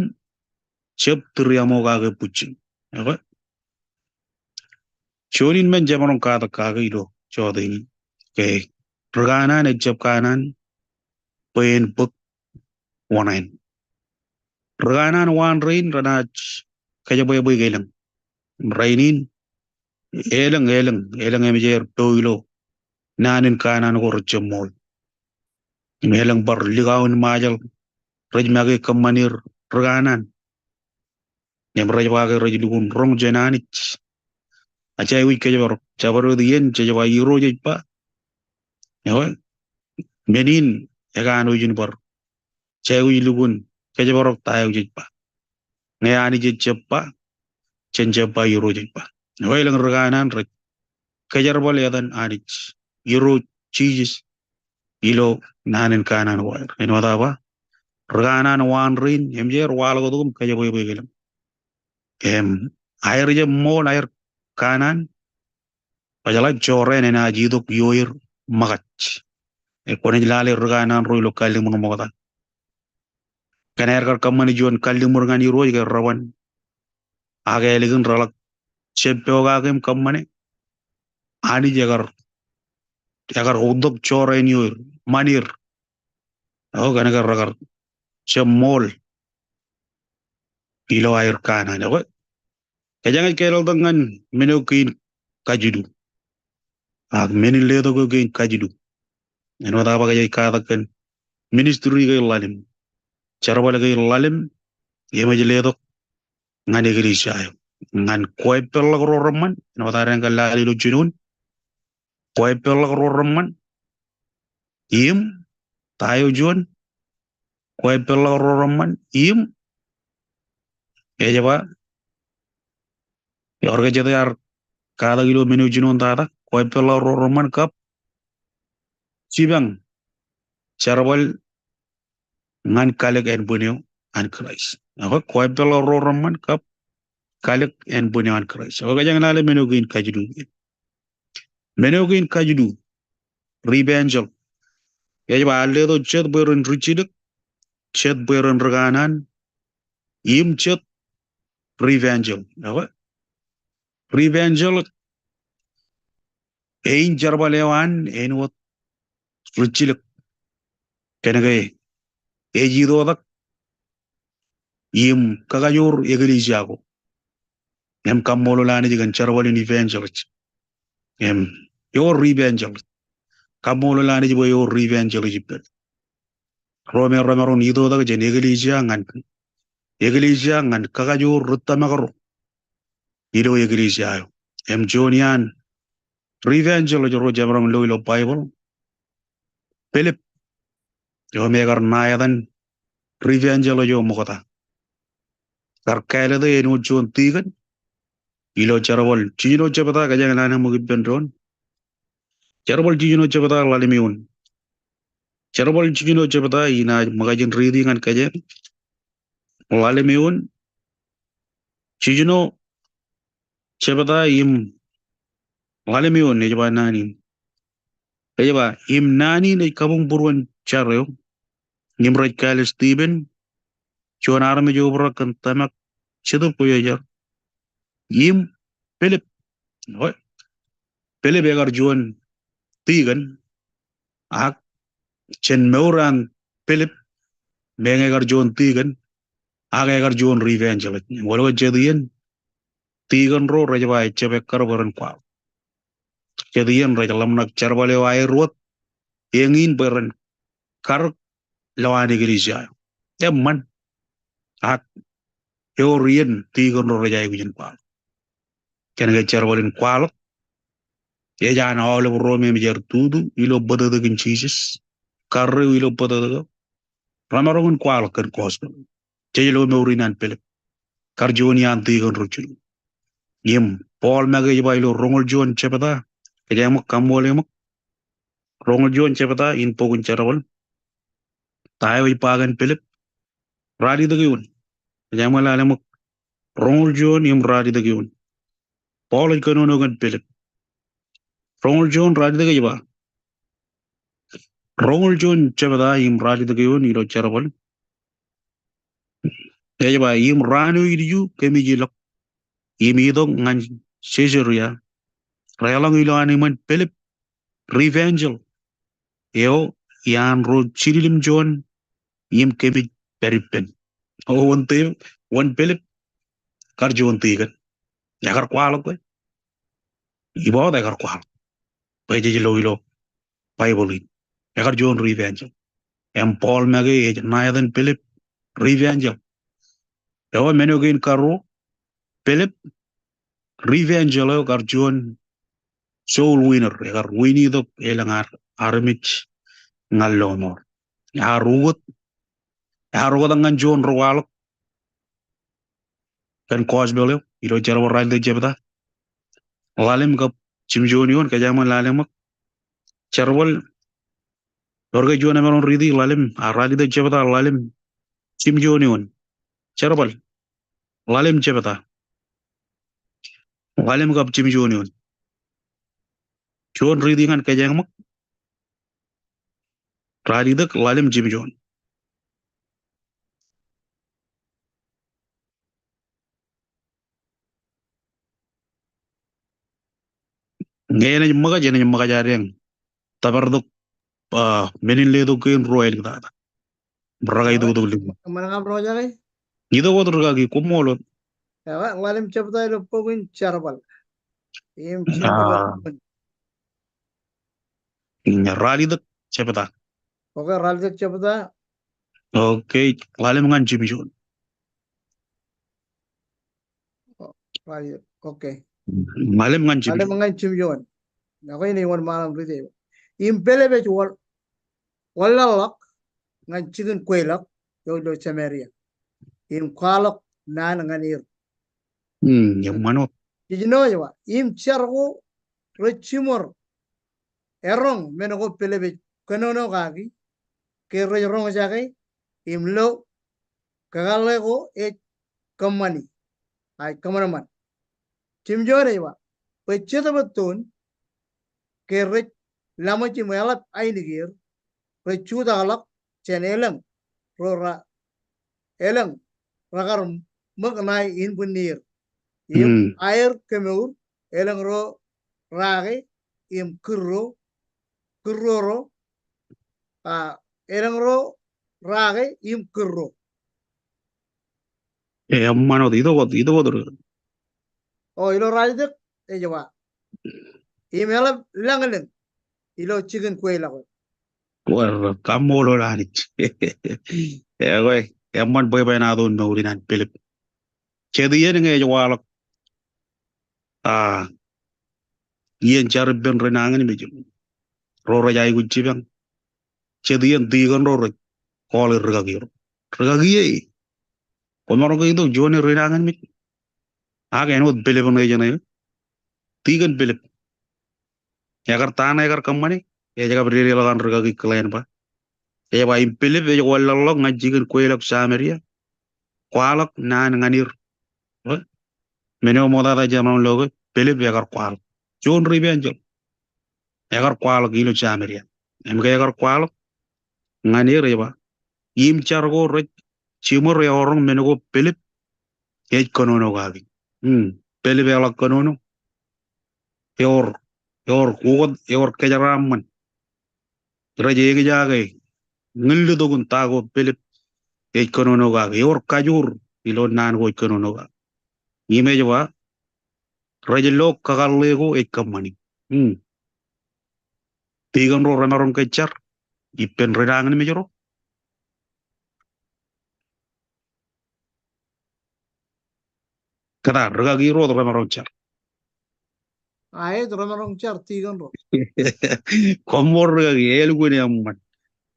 jab tūriaṃo kake bwijin. Okay? Juon in men jemaroñ katak kake ilo jota in. Okay. Ri kanaan ejjab kanaan bwe en bōk wōṇāān. Ri kanaan waan rein renaaj kōjebwebwe ke elōñ. Rainin, elōñ, elōñ, elōñ emejeer do ilo naan in kanaan ko rej jab ṃool. Im elōñ bar likao in Ṃajeḷ rej make kōṃṃan er ri kanaan. Im rej ba ke rej lukkuun roñ jān Anij. Ak jej aikuj kōjparok, jabdewōt iien jej ba Irooj ej ba. Eo, men in ekanooj in bar. Jej aikuj lukkuun kōjparok ta eo jej ba. Ñe Anij ejjab ba, jen jab ba Irooj ej ba. Eo, elōñ ri kanaan rej kōjerbal etan Anij, Irooj Jisōs, ilo naan in kanaan ko aer. Āinwōt aō ba, ri kanaan waan rein, emejeer waḷọk tok im kōjebwebwe ke elōñ. Im, aer jab ṃool aer kanaan, baj ḷọk jorrāān enaaj itok ioer ṃōkaj. E kwōnaaj lale ri kanaan ro ilo kalliṃur ṃokta. Kōn aer kar kōṃṃane juon kalliṃur ñan Irooj ke reban. Ak ālikin reḷak jab pokake im kōṃṃane. Anij ekar, ekar oktok jorrāān ioer, ṃan er. Eo, kōnke rekar jab ṃool ilo aer kanaan, eo. Kōjeañ ej kālọk tok ñan men eo kein kajilu. Ak men in letok eo kein kajilu. Āinwōt aō ba kōj ej katak kōn ministry kein ḷalem. Jerbal kein ḷalem, im ej letok ñan eklejia eo. Ñan kwe peḷḷọk ro reṃṃan, āinwōt aer kar lale ilo jinoin. Kwe peḷḷọk ro reṃṃan. Im, ta eo juon, kwe peḷḷọk ro reṃṃan, im, ej ba, ewōr ke jet ear katak ilo men eo jinoin tata, kwe peḷḷọk ro reṃṃan kab, jipañ, jerbal ñan kalōk ānbwin eo an Kraist. Ak kwe peḷḷọk ro reṃṃan kab, kalōk ānbwin eo an Kraist. Ak kōjeañ lale men eo kein kajilu. Men eo kein kajilu, ri evangelist. Ej ba ear letok jet bwe ren rijjilōk, jet bwe ren ri kanaan, im jet ri evangelist. Eo, ri evangelist, ein jerbal eo an āinwōt rijjilōk. Kōnke ej itoitak im kakajoor eklejia ko. Im kaṃṃoolol Anij kōn jerbal in evangelist. Im ewōr ri evangelist. Kaṃṃoolol Anij bwe ewōr ri evangelist ippān ro me remaroñ in itoitak jān eklejia ñan, eklejia ñan kakajoor ri tōmak ro ilo eklejia eo. Im juon iaan ri evangelist ro jemaroñ lo ilo Baibōḷ, Pilip, eo me ekar ṇa etan ri evangelist eo ṃokta. Kar kāālōt e āinwōt juon tikōn ilo jerbal jiljino jebta, kōjeañ lale ṃōk ippān doon. Jerbal jiljino jebta ḷalem eoon. Jerbal jiljino jebta inaaj ṃōkaj in riiti ñan kōjeañ. Ḷalem eoon. Jiljino jebta im ḷalem eoon ej ba naan in. Ej ba, im naan in ej kabuñbūruon jar eo. Im rej kāāl Stipen, juon armej obrak kōn tōmak Jetōb Kwōjarjar, im Pilip. Pilip ekar juon tikōn, ak jān mour an Pilip, meñe ekar juon tikōn, ak ekar juon ri evangelist. Im kwōlo ke jet iien, tikōn ro rej ba ejjab ekkar bwe ren kwaḷọk. Jet iien rej ḷōmṇak jerbal eo aer wōt, eñin bwe ren karōk lowaan eklejia eo. Eṃṃan. Ak ewōr iien tikōn ro rej aikuj in kwaḷọk. Kōnke jerbal in kwaḷọk ej an aolep ro me eṃōj aer tutu ilo bōtōktōkin Jisōs, karreo ilo bōtōktōk eo. Remaroñ in kwaḷọk kōn gospel. Jej lo mour in an Pilip. Kar juon iaan tikōn ro jilu. Im Paul make ej ba ilo roñoul juon jebta, kōjeañ ṃōk, kaṃṃoolol eok. Roñoul juon jebta in bok in Jerbal, ta eo ej ba kōn Pilip? Ralitōk eoon. Kōjeañ ṃōk, lale ṃōk. Roñoul juon im ralitōk eoon. Paul ej kōnono kōn Pilip. Roñoul juon ralitōk ej ba. Roñoul juon jebta im ralitōk eoon ilo Jerbal. Ej ba, im raan eo ilju kōmij ilọk im itok ñan Caesarea, reḷọñ ilowaan iṃōn Pilip ri evangelist eo iaan ro jiljilimjuon im kōmij pād ippān. O, wōn Pilip, wōn Pilip, kar juon tikōn. Ekar kwaḷọk bwe, iba wōt ekar kwaḷọk bwe jej lo ilo Baibōḷ in. Ekar juon ri evangelist. Im Paul make ej ṇa etan Pilip ri evangelist. Eo men eo kein karuo, Pilip ri evangelist eo kar juon soul winner, ekar win itok elōñ ar, armej ñan lọmọọr. Ear ukōt, ear ukōt ñan juon ri kwaḷọk kōn gospel eo ilo Jerbal ralitōk jebta. Ḷalem kab jimjuon eoon, kōjeañ ṃōk, lale ṃōk. Jerbal, ewōr ke juon emaroñ riiti ḷalem, a, ralitōk jebta ḷalem jimjuon eoon. Jerbal, ḷalem jebta. Ḷalem kab jimjuon eoon. Juon riiti ñan, kōjeañ ṃōk. Ralitōk ḷalem jimjuon. Ñe enaaj ṃōkaj, enaaj ṃōkaj adeañ tōpar tok, a, men in letok kein ruo āliktata. Bar kaitok tok lukkuun. Eṃṃan aṃ roñjake? Itok wōt rikaki, koṃṃool wōt. Ḷalem jebta ilo bok in Jerbal. Im jebta. Ralitōk jebta. Okay, ralitōk jebta. Okay, ḷalem ñan jimjuon. Ralitōk, okay. Ḷalem ñan jimjuon. Ḷalem ñan jimjuon. Okay, ej wōnṃaanḷọk ri Jebal. Im Pilip ej wōl, wōnlaḷḷọk ñan jikin kweilọk eo ilo Samaria im kwaḷọk naan ñan er. Hmm, eṃṃan wōt. Ij ṇo ej ba, im jar ko rej jiṃor eroñ men ko Pilip ej kōnono kaki, ke rej roñjake im lo kōkaḷḷe ko ej kōṃṃani, a ej kōṃanṃan. Jimjuon ej ba, bwe Jetōb ettoon ke rej laṃōj im eḷap ainikieer, rej jutakḷọk jān elōñ ro ra, elōñ rekar ṃōk ṇae inbwinneier. Im aer kemour, elōñ ro raake im kūrro, kūrro ro, a, elōñ ro raake im kūrro. Eṃṃan wōt, itok wōt, itok wōt. O, ilo ralitōk ej ba, im eḷap lañlōñ ilo jikin kweilọk. Bar kaṃṃoolol Anij. Ekwe, eṃṃan bwebwenato in mour in an Pilip. Jet iien ñe ej waḷọk, a, iien jar ippān ri nañinmej, ro rej aikuj jipañ. Jet iien tikōn ro rej call e rikaki ro. Rikaki e, kwōmaroñ ke itok juon e ri nañinmej? Ak āinwōt Pilip ṇe jeṇe, tikōn Pilip. Ekar ta ṇe ekar kōṃṃane? Ej kab dedeḷọk an rikaki Glenn ba. Ej ba im Pilip ej wanlaḷḷọk ñan jikin kweilọk Samaria, kwaḷọk naan ñan er. Eo? Men eo ṃoktata jenaaj lo ke Pilip ekar kwaḷọk. Juon ri evangelist. Ekar kwaḷọk ilo Samaria. Im ke ekar kwaḷọk ñan er ej ba, im jar ko rej jiṃor eoroñ men ko Pilip ej kōnono kaki. Hmm, Pilip eḷak kōnono. Ewōr, ewōr ukōt, ewōr kōjeraaṃṃan. Rej eñjake ñillitok in ta ko Pilip ej kōnono kaki. Ewōr kajoor ilo naan ko ej kōnono kaki. Im ej ba, rej lo kakōḷḷe ko ej kōṃṃani. Hmm. Tikōn ro remaroñ ke jar ippān ri nañinmej ro? Kōtaan, rikaki ro remaroñ jar? Aet, remaroñ jar tikōn ro. Koṃṃool rikaki, elukkuun eṃṃan.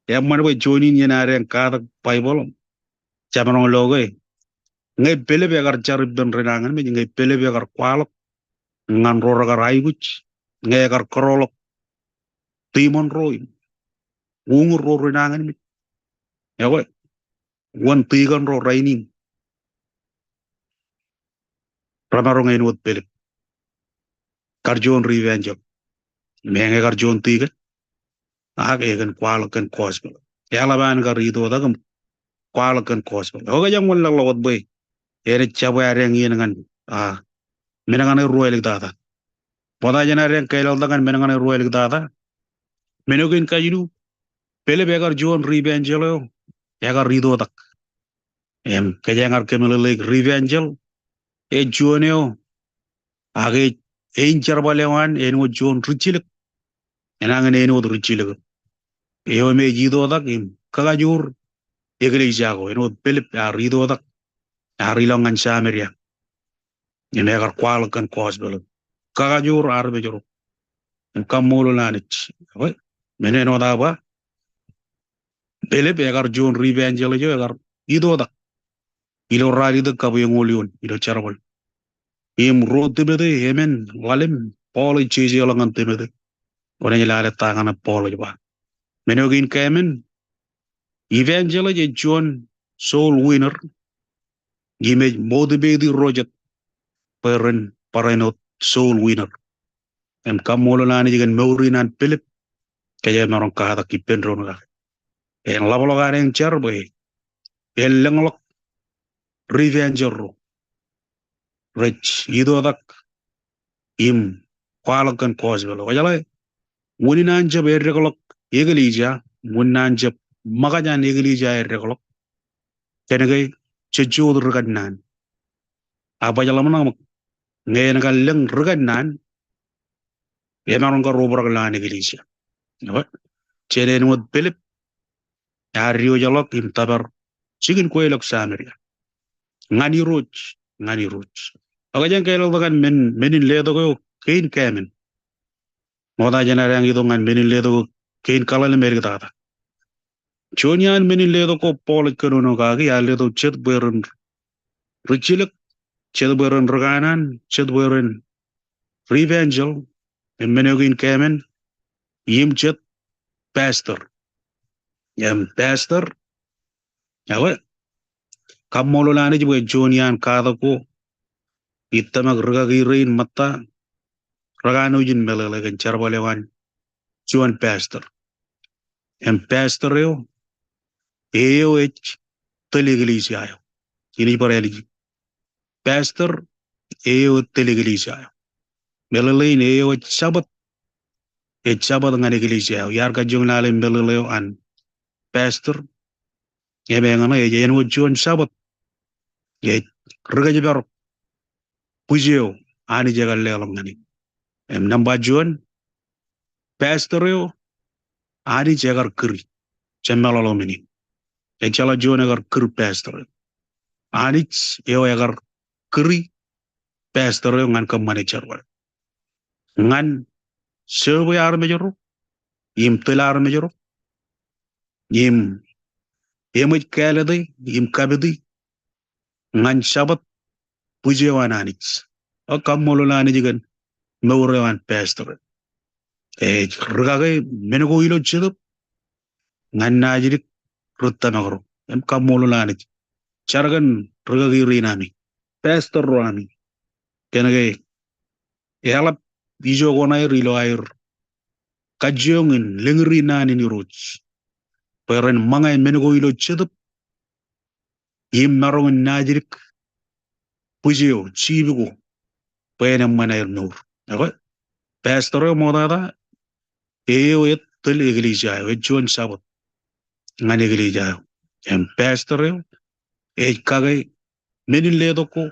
Eṃṃan bwe juon in iien adeañ katak Baibōḷ, jemaroñ lo ke ñe pelep ekar jar ippān ri nañinmej, ñe pelep ekar kwaḷọk ñan ro rekar aikuj, ñe ekar kōrọọlḷọk tiṃoṇ ro im uñūr ro ri nañinmej. Ekwe, wōn tikōn ro rainin remaroñ āinwōt pelep? Kar juon ri evangelist. Meñe kar juon tikōn, ak ekōn kwaḷọk kōn gospel. Eḷap an kar itoitak im kwaḷọk kōn gospel. Ekwe, kōjeañ wōnḷọk ḷọk wōt bwe enaaj jab adeañ iien ñan, a, men kaṇe ruwāliktata. Ṃokta jān adeañ kālọk ñan men kaṇe ruwāliktata, men eo kein kajilu, pelep ekar juon ri evangelist eo ekar itoitak. Im kōjeañ ar kōmeḷeḷeik ri evangelist ej juon eo ak ej, ein jerbal eo an āinwōt juon rijjilōk. Enañin āinwōt rijjilōk eo im ej itoitak im kakajoor eklejia ko, āinwōt pelep ear itoitak, ear ilọk ñan Samaria im ekar kwaḷọk kōn gospel. Kakajoor armej ro. Im kaṃṃoolol Anij. Ekwe, men eo āinwōt aō ba, pelep ekar juon ri evangelist eo ekar itoitak ilo ralitōk kab eñoul eoon ilo jerbal. Im ruo Timote emān ḷalem, Paul ej jejeḷọk ñan Timote. Kwōnaaj lale ta kaṇe Paul ej ba, men eo kein kāmen, evangelist ej juon soul winner. Im ej motivate ro jet bwe ren barāinwōt soul winner. Im kaṃṃoolol Anij kōn mour in an pelep kōjeañ maroñ katak ippān doon kake. En ḷapḷọk adeañ jar bwe en lōñḷọk ri evangelist ro rej itoitak im kwaḷọk kōn gospel. Kwōjeḷā, unin an jab eddekḷọk eklejia, unin an jab ṃōkaj an eklejia eddekḷọk, kōnke jej jot ri kōnnaan. A baj ḷōmṇak ṃōk, ñe en kar lōñ ri kōnnaan, emaroñ kar obrak lowaan eklejia. Ekwe, jān āinwōt pelep ear diwōjḷọk im tōpar jikin kweilọk Samaria. Ñan Irooj, ñan Irooj. Ak kōjeañ kālọk ñan men, men in letok eo kein kāmen. Ṃokta jān adeañ itok ñan men in letok eo kein kaḷalem āliktata. Juon iaan men in letok ko Paul ej kōnono kaki, ear letok jet bwe ren rijjilōk, jet bwe ren ri kanaan, jet bwe ren ri evangelist, im men eo kein kāmen, im jet pastor. Im pastor, ekwe, kaṃṃoolol Anij bwe juon iaan katak ko ij tōmak rikaki rein ṃōtta, rekanooj in meḷeḷe kōn jerbal eo an juon pastor. Im pastor eo, eo ej tōl eklejia eo. Inaaj bar ālij. Pastor eo ej tōl eklejia eo. Meḷeḷein eo ej Jabōt, ej Jabōt ñan eklejia eo. Iar kajjioñ lale meḷeḷe eo an pastor. Im eñṇe ej āinwōt juon Jabōt. Ej ri kōjparok bwij eo Anij ekar leḷọk ñan e. Im nōṃba juon, pastor eo Anij ekar kūri. Jab meḷọkḷọk men in. Ejjeḷọk juon ekar kūr pastor eo. Anij eo ekar kūri pastor eo ñan kōṃṃane jerbal. Ñan serve armej ro, im tōl armej ro, im eṃōj kāālōte, im kapiti, ñan Jabōt bwij eo an Anij. Ak kaṃṃoolol Anij kōn mour eo an pastor. Ej rikaki men ko ilo jetōb ñan naajdik ri tōmak ro. Im kaṃṃoolol Anij. Jar kōn rikaki rein ami, pastor ro ami. Kōnke eḷap ijo ko ṇaer ilo aer kajjioñ in lōñri naan in Irooj bwe ren ṃōñā men ko ilo jetōb im maroñ in naajdik bwij eo, jiip ko, bwe en eṃṃan aer mour. Ekwe, pastor eo ṃoktata, eo ej tōl eklejia eo, ej juon Jabōt ñan eklejia eo. Im pastor eo ej kake men in letok ko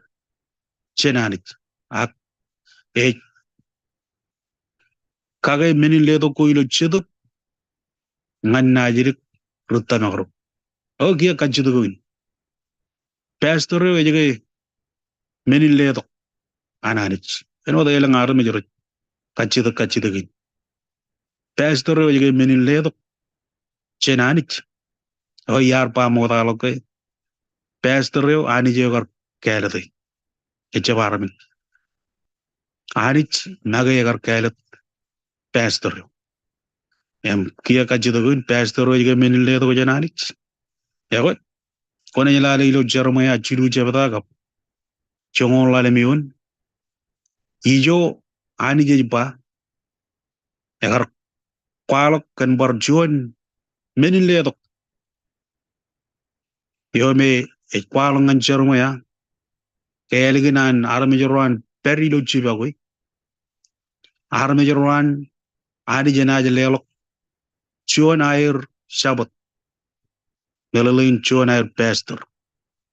jān Anij. Ak ej kake men in letok ko ilo jetōb ñan naajdik ri tōmak ro. O kiiō kajjitōk eo in. Pastor eo ej ke men in letok an Anij. Āinwōt elōñ armej rej kajjitōk kajjitōk in. Pastor eo ej ke men in letok jān Anij. O iar ba ṃoktaḷọk ke pastor eo Anij eo kar kāālōte. Ejjab armej. Anij make ekar kāālōt pastor eo. Im kiiō kajjitōk eo in, pastor eo ej ke men in letok jān Anij. Ekwe, kwōnaaj lale ilo Jeremaia jilu jebta kab joñoul ḷalem eoon. Ijo Anij ej ba, ekar kwaḷọk kōn bar juon men in letok eo me ej kwaḷọk ñan Jeremaia ke ālikin an armej ro an pād ilo jibakwe. Armej ro an Anij enaaj leḷọk juon aer Jabōt. Meḷeḷein juon aer pastor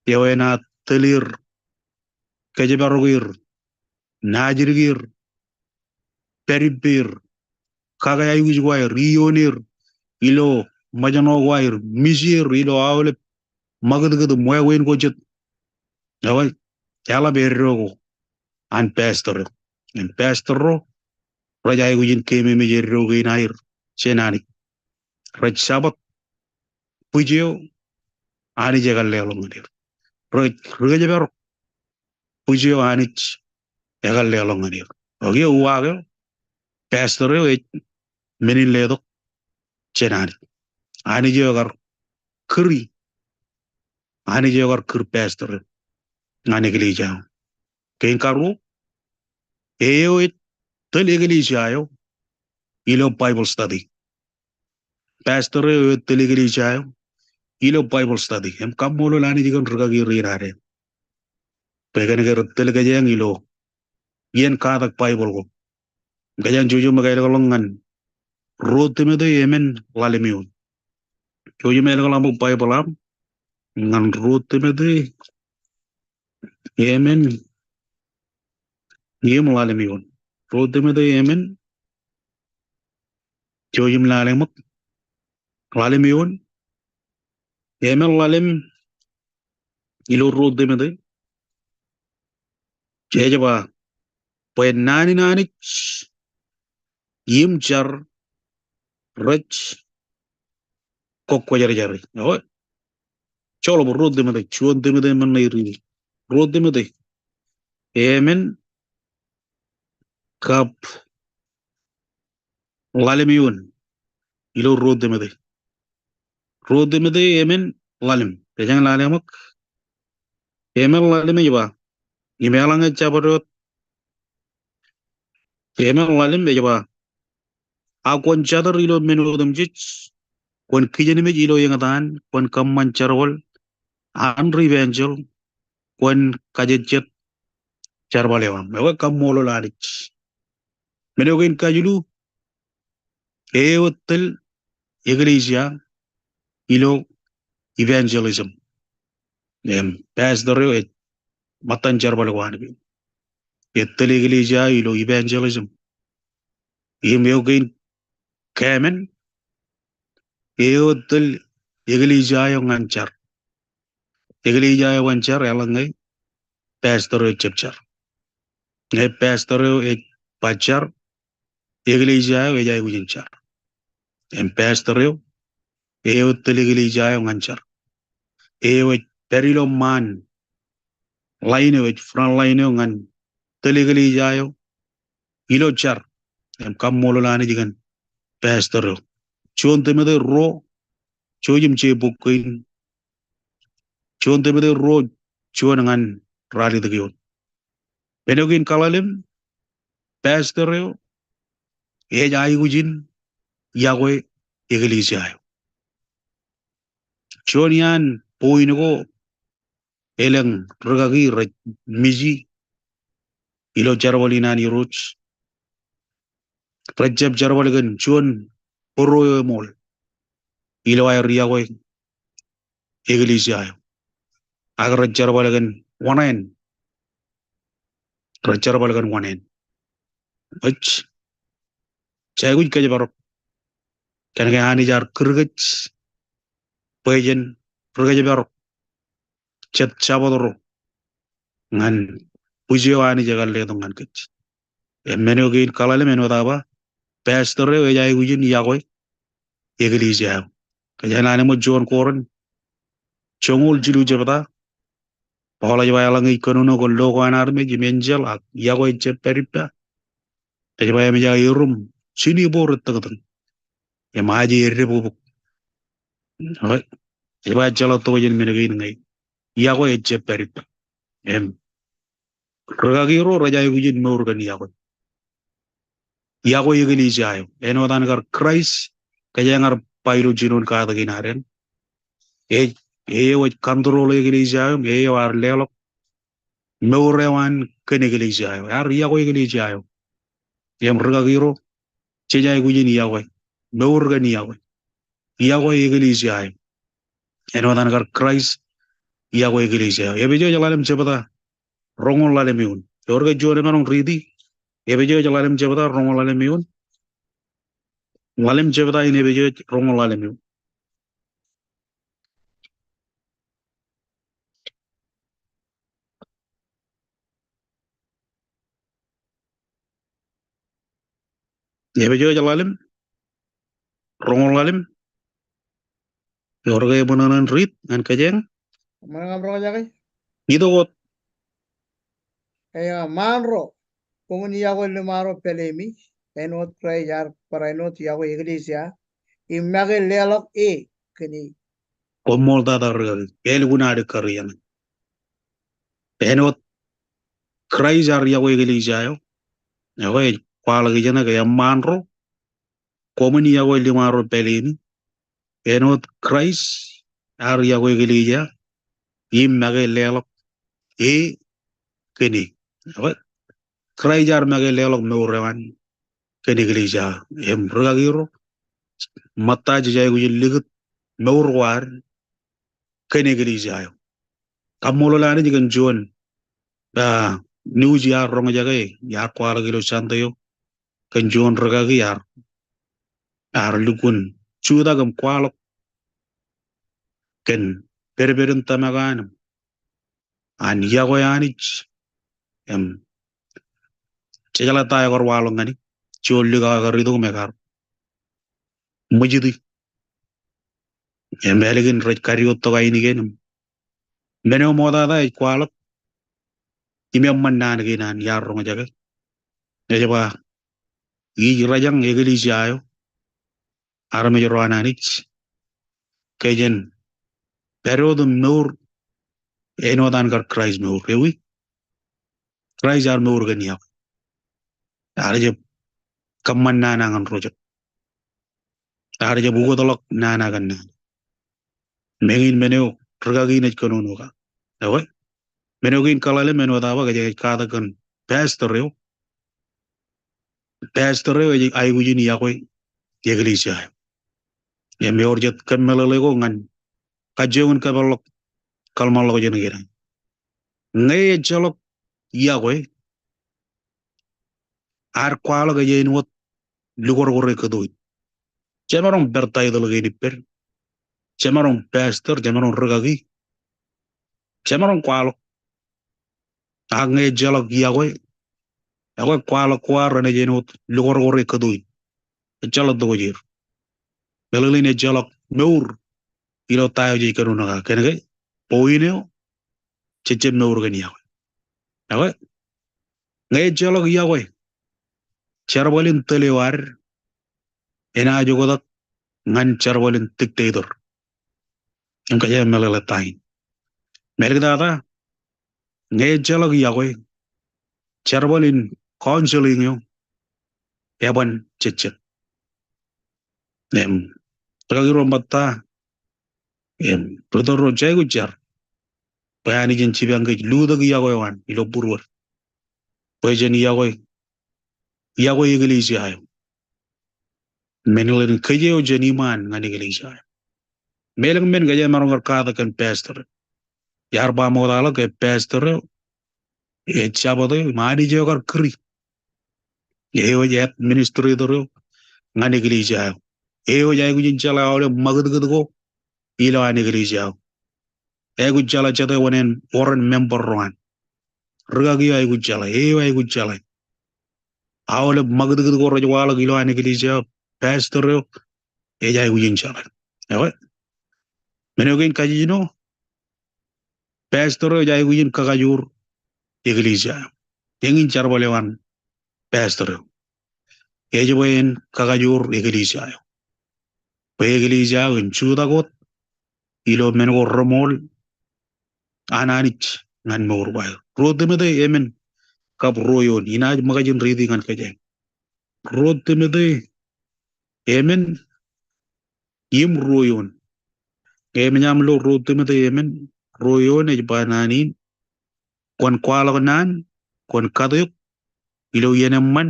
eo enaaj tōl er, kōjparok er, naajdik er, pād ippāer, kake aikuj ko aer, iioon er ilo ṃōjṇọ ko aer, miji er ilo aolep ṃakūtkūt im wāween ko jet. Ekwe, eḷap eddo ko an pastor eo. Im pastor ro rej aikuj in keememej eddo kein aer jān Anij. Rej Jabōt bwij eo Anij ekar leḷọk ñan er. Rej ri kōjparok bwij eo Anij ekar leḷọk ñan er. Ak eo uwaak eo, pastor eo ej men in letok jān Anij. Anij eo ekar kūri, Anij eo ekar kūr pastor eo ñan eklejia eo. Kein karuo, eo ej tōl eklejia eo ilo Bible study. Pastor eo ej tōl eklejia eo ilo Bible study. Im kaṃṃoolol Anij kōn rikaki rein ad. Bwe kōn ke rej tōl kōjeañ ilo iien katak Baibōḷ ko. Kōjeañ jouj im kaelōkḷọk ñan ruo Timote emān ḷalem eoon. Jouj im elōkḷọk bwe Baibōḷ aṃ ñan ruo Timote emān im ḷalem eoon. Ruo Timote emān, jouj im lale ṃōk, ḷalem eoon, emān ḷalem ilo ruo Timote. Jej ba, bwe naan in Anij im jar rej kọkkwejerjare. Ekwe, joḷọk bwe ruo Timote, juon Timote emān ṇe ri. Ruo Timote emān kab ḷalem eoon ilo ruo Timote. Ruo Timote emān ḷalem. Kōjeañ lale ṃōk. Emān ḷalem ej ba, im eḷaññe jabdewōt. Emān ḷalem ej ba, a kwōn jatōr ilo men otemjej, kwōn kijenmej ilo eñtaan, kwōn kōṃṃan jerbal an ri evanjeḷ, kwōn kajejjet jerbal eo aṃ. Ekwe, kaṃṃoolol Anij. Men eo kein kajilu, eo ej tōl eklejia eo ilo evangelism. Im pastor eo ej ṃōttan jerbal ko an pein. Ej tōl eklejia eo ilo evangelism. Im eo kein kāmen, eo ej tōl eklejia eo ñan jar. Eklejia eo an jar eḷaññe pastor eo ejjab jar. Ñe pastor eo ej ba jar, eklejia eo ej aikuj in jar. Im pastor eo, eo ej tōl eklejia eo ñan jar. Eo ej pād ilo ṃaan line eo, ej front line eo ñan tōl eklejia eo ilo jar. Im kaṃṃoolol Anij kōn pastor eo. Juon Timote ruo, jouj im je bok kein. Juon Timote ruo, juon ñan ralitōk eoon. Men eo kein kaḷalem, pastor eo ej aikuj in iọkwe eklejia eo. Juon iaan point ko elōñ rikaki rej miji ilo jerbal in an Irooj. Rejjab jerbal kōn juon bōro eo eṃool ilo aer iọkwe eklejia eo. Ak rej jerbal kōn oṇāān. Rej jerbal kōn oṇāān. Ej, jej aikuj kōjparok. Kōnke Anij ear kūr kōj bwe jen ri kōjparok. Jet jabdewōt ro ñan bwij eo Anij ekar letok ñan kōj. Im men eo kein kaḷalem āinwōt aō ba, pastor eo ej aikuj in yokwe eklejia eo. Kōjeañ lale ṃōk juon Korint joñoul jilu jebta. Paul ej ba eḷaññe ij kōnono kōn lo ko an armej im enjeḷ ak yokwe ejjab pād ippa, ej ba emōj aō erom jinibō ri tōñtōñ im aje eddebukbuk. Ej ba ejjeḷọk tokjān men kein ñe yokwe ejjab pād ippa. Im rikaki ro rej aikuj in mour kōn yokwe. Yokwe eklejia eo. Āinwōt an kar Kraist, kōjeañ ar ba ilo jinoin katak in ad eṇ. E, e eo ej control eklejia eo, e eo ear leḷọk mour eo an kōn eklejia eo. Ear yokwe eklejia eo. Im rikaki ro, jej aikuj in yokwe. Mour kōn yokwe. Yokwe eklejia eo. Āinwōt an kar Kraist, yokwe eklejia eo. Epesōs ḷalem jebta roñoul ḷalem eoon. Ewōr ke juon emaroñ riiti? Epesōs ḷalem jebta roñoul ḷalem eoon. Ḷalem jebta in Epesōs roñoul ḷalem eoon. Epesōs ḷalem, roñoul ḷalem. Ewōr ke eṃōṇōṇō in riit ñan kōjeañ? Ṃōṇōṇō aṃ roñjake. Itok wōt. Eo, ṃaan ro, koṃwin yokwe liṃaro pālemi, āinwōt Kraist ear barāinwōt yokwe eklejia, im make leḷọk e kōn e. Koṃṃool tata rikaki, elukkuun aō kar ijeṇe. Āinwōt Kraist ear yokwe eklejia eo, ekwe ej kwaḷọk ijeṇe ke eṃṃaan ro, koṃwin yokwe liṃaro pālemi, āinwōt Kraist ear yokwe eklejia, im make leḷọk e kōn e. Ekwe, Kraist ear make leḷọk mour eo an kōn eklejia eo. Im rikaki ro, ṃōtta jej aikuj in likūt mour ko ad kōn eklejia eo. Kaṃṃoolol Anij kōn juon, ah, news iar roñjake, iar kwaḷọk ilo Sunday eo, kōn juon rikaki ear, ear lukkuun jutak im kwaḷọk kōn pedped in tōmak eo an, an yokwe Anij. Im jejeḷā ta eo ekar waḷọk ñan e, juon likao ekar itok im ekar ṃwijiti. Im ālikin rej kadiwōjtok ainikien im men eo ṃoktata ej kwaḷọk im eṃṃan naan kein an iar roñjake. Ej ba, ij rōjañ eklejia eo, armej ro an Anij, ke jen pād wōt im mour āinwōt an kar Kraist mour. Ewi, Kraist ear mour kōn yokwe. Ear jab kōṃṃan nana ñan rojo. Ear jab ukōtḷọk nana kōn nana. Meñin men eo rikaki in ej kōnono kake. Ekwe, men eo kein kaḷalem āinwōt aō ba, kōjeañ ej katak kōn pastor eo. Pastor eo ej aikuj in yokwe eklejia eo. Im ewōr jet kōmeḷeḷe ko ñan kajjioñ in kōpeḷḷọk kōḷmānḷọkjeṇ kein. Ñe ejjeḷọk yokwe, ad kwaḷọk ej āinwōt lukorkore kōto in. Jemaroñ pād title kein ippād. Jemaroñ pastor, jemaroñ rikaki. Jemaroñ kwaḷọk. Ak ñe ejjeḷọk yokwe, ekwe kwaḷọk ko ad renaaj āinwōt lukorkore kōto in. Ejjeḷọk tokjāer. Meḷeḷein ejjeḷọk mour ilo ta eo jej kōnono kake. Kōnke point eo, jejjab mour kōn yokwe. Ekwe, ñe ejjeḷọk yokwe, jerbal in tōl eo ad enaaj oktak ñan jerbal in dictator. Im kōjeañ meḷeḷe ta in. Mālōtlōt tata, ñe ejjeḷọk yokwe, jerbal in counseling eo eban jejjet. Im rikaki ro, ṃōtta, im ri tōl ro, jej aikuj jar bwe Anij en jipañ kōj lutōk yokwe eo an ilo būruod. Bwe jen yokwe, yokwe eklejia eo. Meñin ḷein kōj eo jān iṃaan ñan eklejia eo. Im elōñ men kōjeañ maroñ kar katak kōn pastor. Iar ba ṃoktaḷọk ke pastor eo ej jabōt eo im Anij eo kar kūri. Eo ej administrator eo ñan eklejia eo. Eo ej aikuj in jeḷā aolep ṃakūtkūt ko ilo an eklejia eo. Aikuj jeḷā jet eo wōṇāān wōr in member ro an. Rūkaki eo aikuj jeḷā, eo aikuj jeḷā. Aolep ṃakūtkūt ko rej waḷọk ilo an eklejia eo, pastor eo ej aikuj in jeḷā. Ewe. Men eo kein kajjino, pastor eo ej aikuj in kakajoor eklejia eo. Eñin jerbal eo an pastor eo. Ej bwe en kakajoor eklejia eo. Bwe eklejia eo en jutak wōt ilo men ko reṃool an Anij ñan mour ko aer. Ruo Timote emān kab ruo eoon, inaaj ṃōkaj in riiti ñan kōjeañ. Ruo Timote emān im ruo eoon. Emān aṃ lo ruo Timote emān ruo eoon ej ba naan in, kwōn kwaḷọk naan, kwōn kateok ilo iien eṃṃan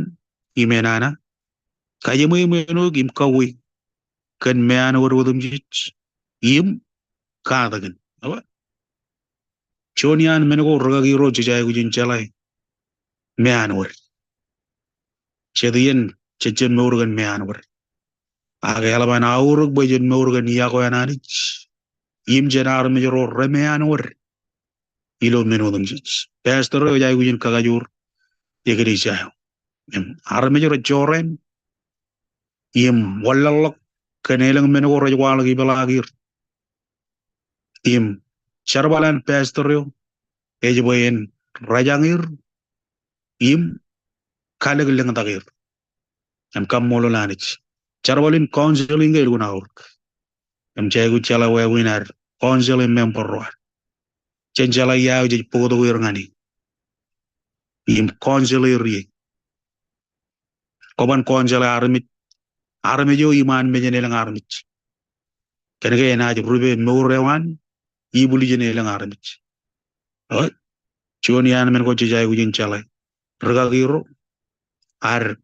im enana, kajeṃweeṃweenoik im kauwe kōn meanwōd otemjej im katakin. Ewe. Juon iaan men ko rūkaki ro jej aikuj in jeḷā meanwōd. Jet iien jejjab mour kōn meanwōd. Ak eḷap an aorōk bwe jen mour kōn iọkwe an Anij im jān armej ro remeanwōd ilo men otemjej. Pastor eo ej aikuj in kakajoor eklejia eo. Im armej rej jorrāān im wanlaḷḷọk kōn elōñ men ko rej waḷọk ipeḷaakier. Im jerbal an pastor eo ej bwe en rejañer im kalōk lōñtaker. Im kaṃṃoolol Anij. Jerbal in counseling ke elukkuun aorōk. Im jej aikuj jeḷā wāween ad council im member ro ad. Jen jeḷā ia eo jej bōktok er ñan e im council er ie. Kwōban council e armej, armej eo iṃaan mejān elōñ armej. Kōnke enaaj rupe mour eo an ibwiljin elōñ armej. Ewe, juon iaan men ko jej aikuj in jeḷā. Rūkaki ro, ad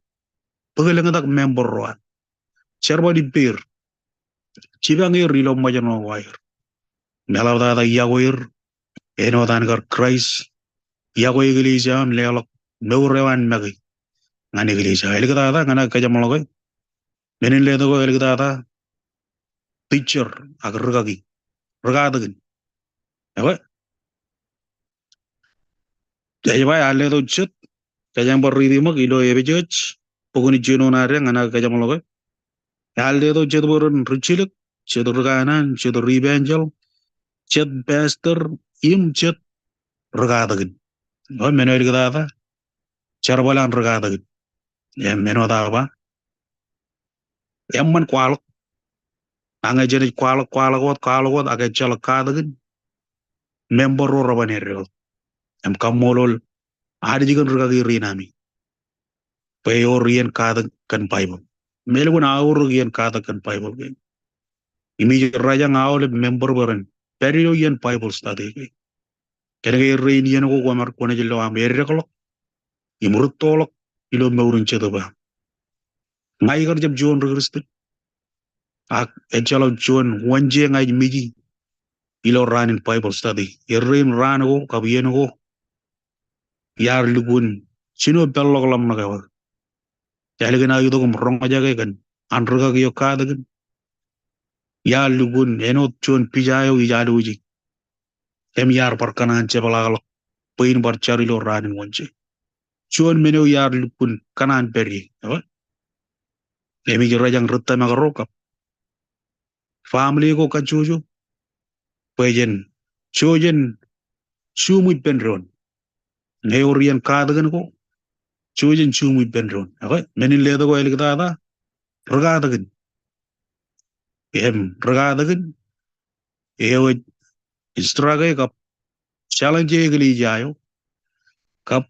bōk lōñtak member ro ad. Jerbal ippāer. Jipañ er ilo ṃōjṇọ ko aer. Im eḷaptata iọkwe er āinwōt an kar Kraist iọkwe eklejia im leḷọk mour eo an make ñan eklejia. Āliktata ñan aō kajeṃḷọke. Men in letok eo āliktata teacher ak rūkaki. Rūkatakin. Ewe. Ej ba ear letok jet, kōjeañ bar riiti ṃōk ilo Epesōs bok in jinoin ad ñan aō kajeṃḷọke. Ear letok jet bwe ren rijjilōk, jet rūkanaan, jet ri-evangelist, jet pastor, im jet rūkatakin. Ewe, men eo āliktata, jerbal an rūkatakin. Im men eo ta ba, eṃṃan kwaḷọk. Ak ñe jenaaj kwaḷọk, kwaḷọk wōt, kwaḷọk wōt, ak ejjeḷọk katakin, member ro reban eddekḷọk. Im kaṃṃoolol Anij kōn rūkaki rein ami. Bwe ewōr iien katak kōn Baibōḷ. Im elukkuun aorōk iien katak kōn Baibōḷ kein. Im ij rejañ aolep member bwe ren pād ilo iien Bible study kein. Kōnke errein iien ko kwōmaroñ kwōnaaj lo aṃ eddekḷọk im rūttoḷọk ilo mour in jetōb eo aṃ. Ña ikar jab juon ri-Kristian. Ak ejjeḷọk juon Wōnje ña ij miji ilo raan in Bible study. Errein raan ko kab iien ko iar lukkuun jino peḷḷọk ḷōmṇak eo aō. Ālikin aō itok im roñjake kōn an rūkaki eo katakin, iar lukkuun āinwōt juon pija eo ij alwōje. Im iar bar kōṇaan jepḷaakḷọk bwe in bar jar ilo raan in Wōnje. Juon men eo iar lukkuun kōṇaan pād ie. Ewe? Im ij rejañ ri tōmak ro kab family ko kajjojo bwe jen, jouj jen juṃ ippān doon. Ñe ewōr iien katakin ko, jouj jen juṃ ippān doon. Okay? Men in letok eo āliktata, rūkatakin. Im rūkatakin eo ej instruct e kab challenge e eklejia eo kab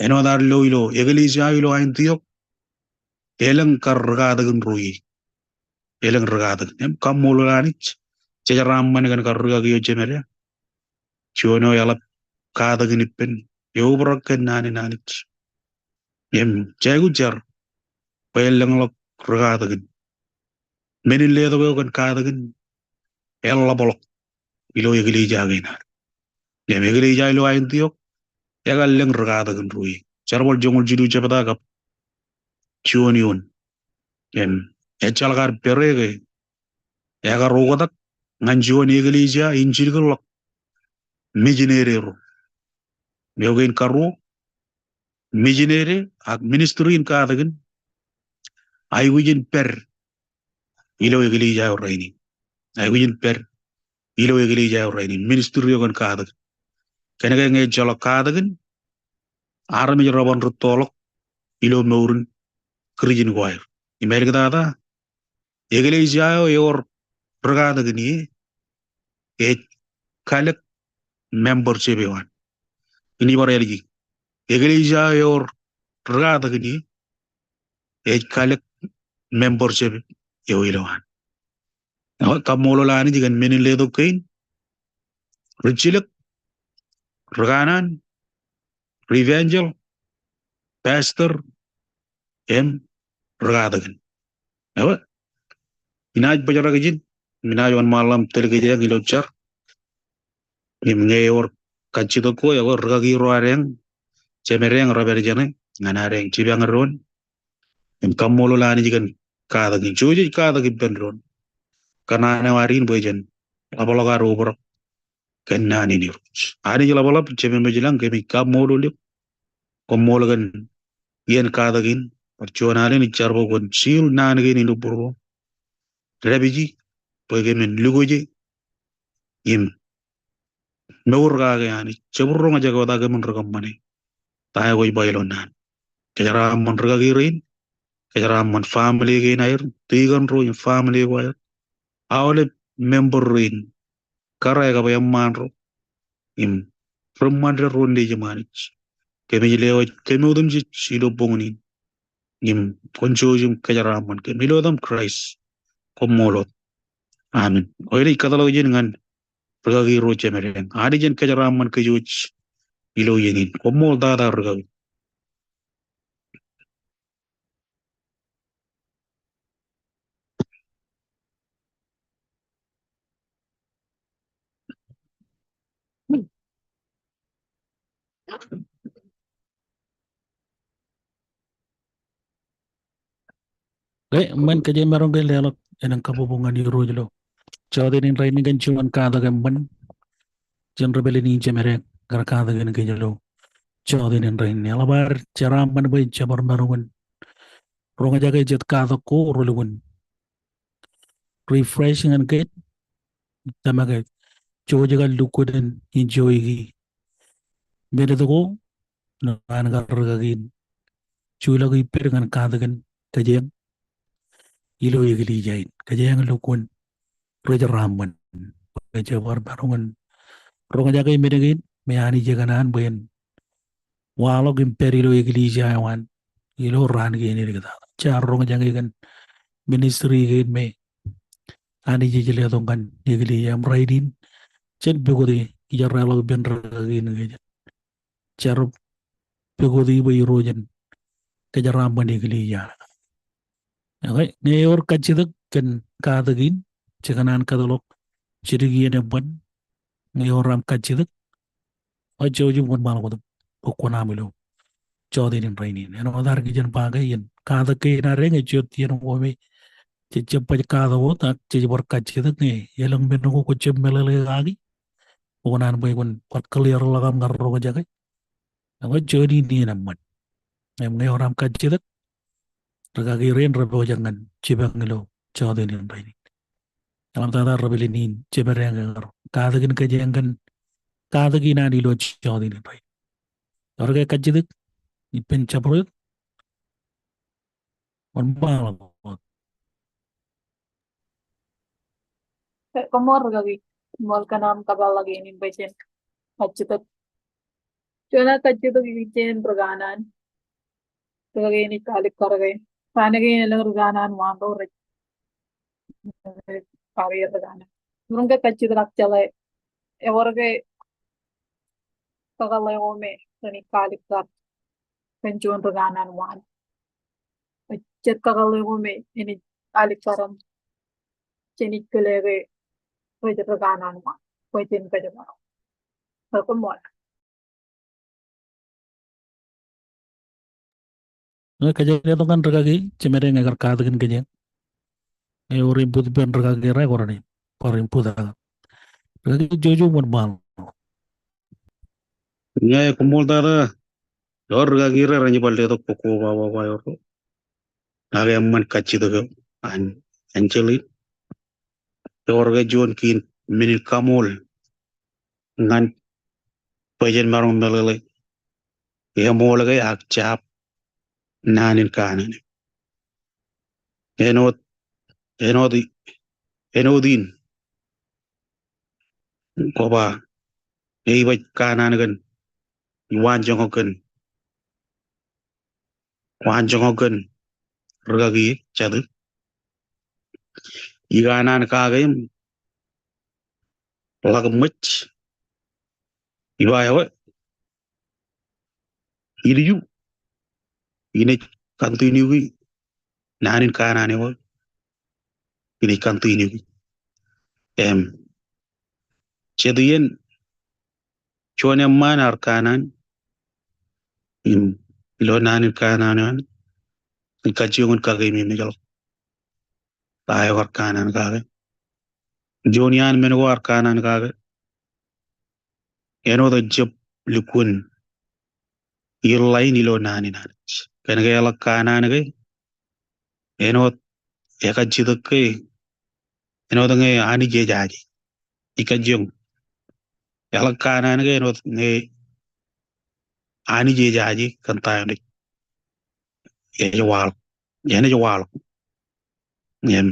āinwōt ad lo ilo eklejia eo ilo Antiok, elōñ kar rūkatakin ro ie. Elōñ rūkatakin. Im kaṃṃoolol Anij, jejeraaṃṃan kōn kar rūkaki eo jemed eo. Juon eo eḷap katakin ippān, eobrak kōn naan in Anij. Im jej aikuj jar bwe elōñḷọk rūkatakin. Men in letok eo kōn katakin, eḷapḷọk ilo eklejia kein ad. Im eklejia ilo Antiok, ekar lōñ ri katakin ro ie. Jerbal joñoul jilu jebta kab juon eoon. Im ejjeḷọk ad pere ke ekar oktak ñan juon eklejia in jilkinḷọk mijinede ro. Eo kein karuo, mijinede ak ministry in katakin, aikuj in pād ilo eklejia eo rainin. Aikuj in pād ilo eklejia eo rainin, ministry eo kōn katakin. Kōnke ñe ejjeḷọk katakin, armej reban rūttoḷọk ilo mour in Kūrjin ko aer. Im āliktata, eklejia eo ewōr ri katakin ie, ej kalōk membership eo an. Inaaj bar ālije. Eklejia eo ewōr ri katakin ie, ej kalōk membership eo ilowaan. Eo, kaṃṃoolol Anij kōn men in letok kein, ri jilōk, ri kanaan, ri evangelist, pastor, im ri katakin. Eo, inaaj bōjrak ijin, im inaaj wōnṃaanḷọk im tōl kōj ilo jar. Im ñe ewōr kajjitōk ko, eo, rūkaki ro ad eñ, jemed eñ, rej pād jeṇe, ñan ad eñ jipañ doon. Im kaṃṃoolol Anij kōn katakin. Jej katak ippān doon. Kōṇaan eo ad in bwe jen ḷapḷọk ad obrak kōn naan in Irooj. Anij ḷapḷap, Jemem ilañ, kōmij kaṃṃoolol eok. Koṃṃool kōn iien katak in, bar juon alen ij jar bwe kwōn seal naan kein ilo būruōm. Dāpiji, bwe kōmin lukwōje im mour kake Anij, jab roñjake wōt ak kōmin ri kōṃṃane ta eo kwōj ba ilo naan. Kōjeraaṃṃan rūkaki rein, kōjeraaṃṃan family kein aer, tikōn ro im family ko aer, aolep member rein, kōrā kab eṃṃaan ro, im ri ṃṃan ded ro nejim Anij. Kōmij lewōj kōm otemjej ilo boñin in. Im kwōn jouj im kōjeraaṃṃan kōm ilo etaṃ Kraist. Koṃṃool wōt. Amen. Eo, inaaj kōtḷọk ijin ñan rūkaki ro jemed eñ. Anij en kōjeraaṃṃan kōj wōj ilo iien in. Koṃṃool tata rūkaki. Ke, eṃṃan, kōjeañ maroñ ke leḷọk elōñ kabbokbok ñan Irooj ilo jọteen in rainin kōn juon katak eṃṃan jān ri pālle in jemed eñ kar katakin kōj ilo jọteen in rainin. Eḷap ad jeraaṃṃan bwe jen bar maroñ in roñjake jet katak ko relukkuun refresh ñan kōj, tōmak ke jouj kar lukkuun in enjoy-i minit ko, ilo an kar rūkaki in juḷọk ippād ñan katakin kōjeañ ilo eklejia in. Kōjeañ lukkuun ri jeraaṃṃan bwe jen bar maroñ in roñjake men kein me Anij ekōṇaan bwe en waḷọk im pād ilo eklejia eo an ilo raan kein āliktata. Jaar roñjake kōn ministry kein me Anij ej letok ñan eklejia eo im rainin jen pukoti, ijeḷā ḷọk ippān rūkaki in ke jen jar pukoti bwe Irooj en kōjeraaṃṃan eklejia eo. Okay, ñe ewōr kajjitōk kōn katak in, jekōṇaan kōtḷọk jidik iien eṃṃan, ñe ewōr aṃ kajjitōk, eo, jouj im wōnṃaanḷọk wōt bwe kwōn aṃ ilo jọteen in rainin. Āinwōt ad kijen ba ke iien katak kein ad eñ ej jab iien ko me jej jab baj katak wōt ak jej bar kajjitōk ñe elōñ men ko kwōj jab meḷeḷe kaki, kwō kōṇaan bwe kwōn bar clear ḷọk aṃ ñan roñjake. Ak juon in iien eṃṃan. Im ñe ewōr aṃ kajjitōk, rūkaki rein rej pojak ñan jipañ ilo jọteen in rainin. Eḷaptata ri pālle in jemed eñ kar katakin kōjeañ kōn katak in an ilo jọteen in rainin. Ewōr ke kajjitōk ippān jabdewōt? Wōnṃaanḷọk wōt. Ke, koṃṃool rūkaki, koṃṃool kōn aṃ kōpeḷḷọk iien in bwe jen kajjitōk. Juon aō kajjitōk ijin ri kanaan. Rūkaki in ej alikkar ke raan kein elōñ ri kanaan waan ro rej, rej, ri kanaan. Maroñ ke kajjitōk ak jeḷā ewōr ke kakōḷḷe ko me renaaj alikkar kōn juon ri kanaan waan. Jet kakōḷḷe ko me enaaj alikkar im jenaaj kile ke rej ri kanaan eo an. Bwe jen kōjparok. Koṃṃool. Ñe kōjro tok ñan rikaki, jemed ñe kar katakin kōj. Ñe ewōr im bōk ippān rikaki ro, bar im bōk aō. Rikaki Jojo, wōnṃaanḷọk. Ñe koṃṃool tata, ewōr rikaki ro rej bar letok koba ba ba ewōr. Ak eṃṃan kajjitōk eo an Angeline. Ewōr ke juon kiin men in kaṃool ñan bwe jen maroñ meḷeḷe eṃool ke ak jab naan in kanaan. Āinwōt, āinwōt, āinwōt in koba, ej baj kanaan kōn, ej waanjoñak kōn, waanjoñak kōn rikaki eo jatū. Ij kanaan kake im ḷak ṃōj. Iba eo, ilju, inaaj continue-ki naan in kanaan eo. Inaaj continue-ki. Im, jet iien juon eṃṃaan ear kanaan im ilo naan in kanaan eo an, ij kajjioñ in kake im mejḷọk ta eo ear kanaan kake. Juon iaan men ko ear kanaan kake, āinwōt ejjab lukkuun iḷḷain ilo naan in Anij. Kōn ke eḷak kanaan ke, āinwōt ekajjitōk ke, āinwōt ñe Anij ejaje. Ij kajjioñ. Eḷak kanaan ke āinwōt ñe Anij ejaje kōn ta eo ej waḷọk. Enaaj waḷọk. Im,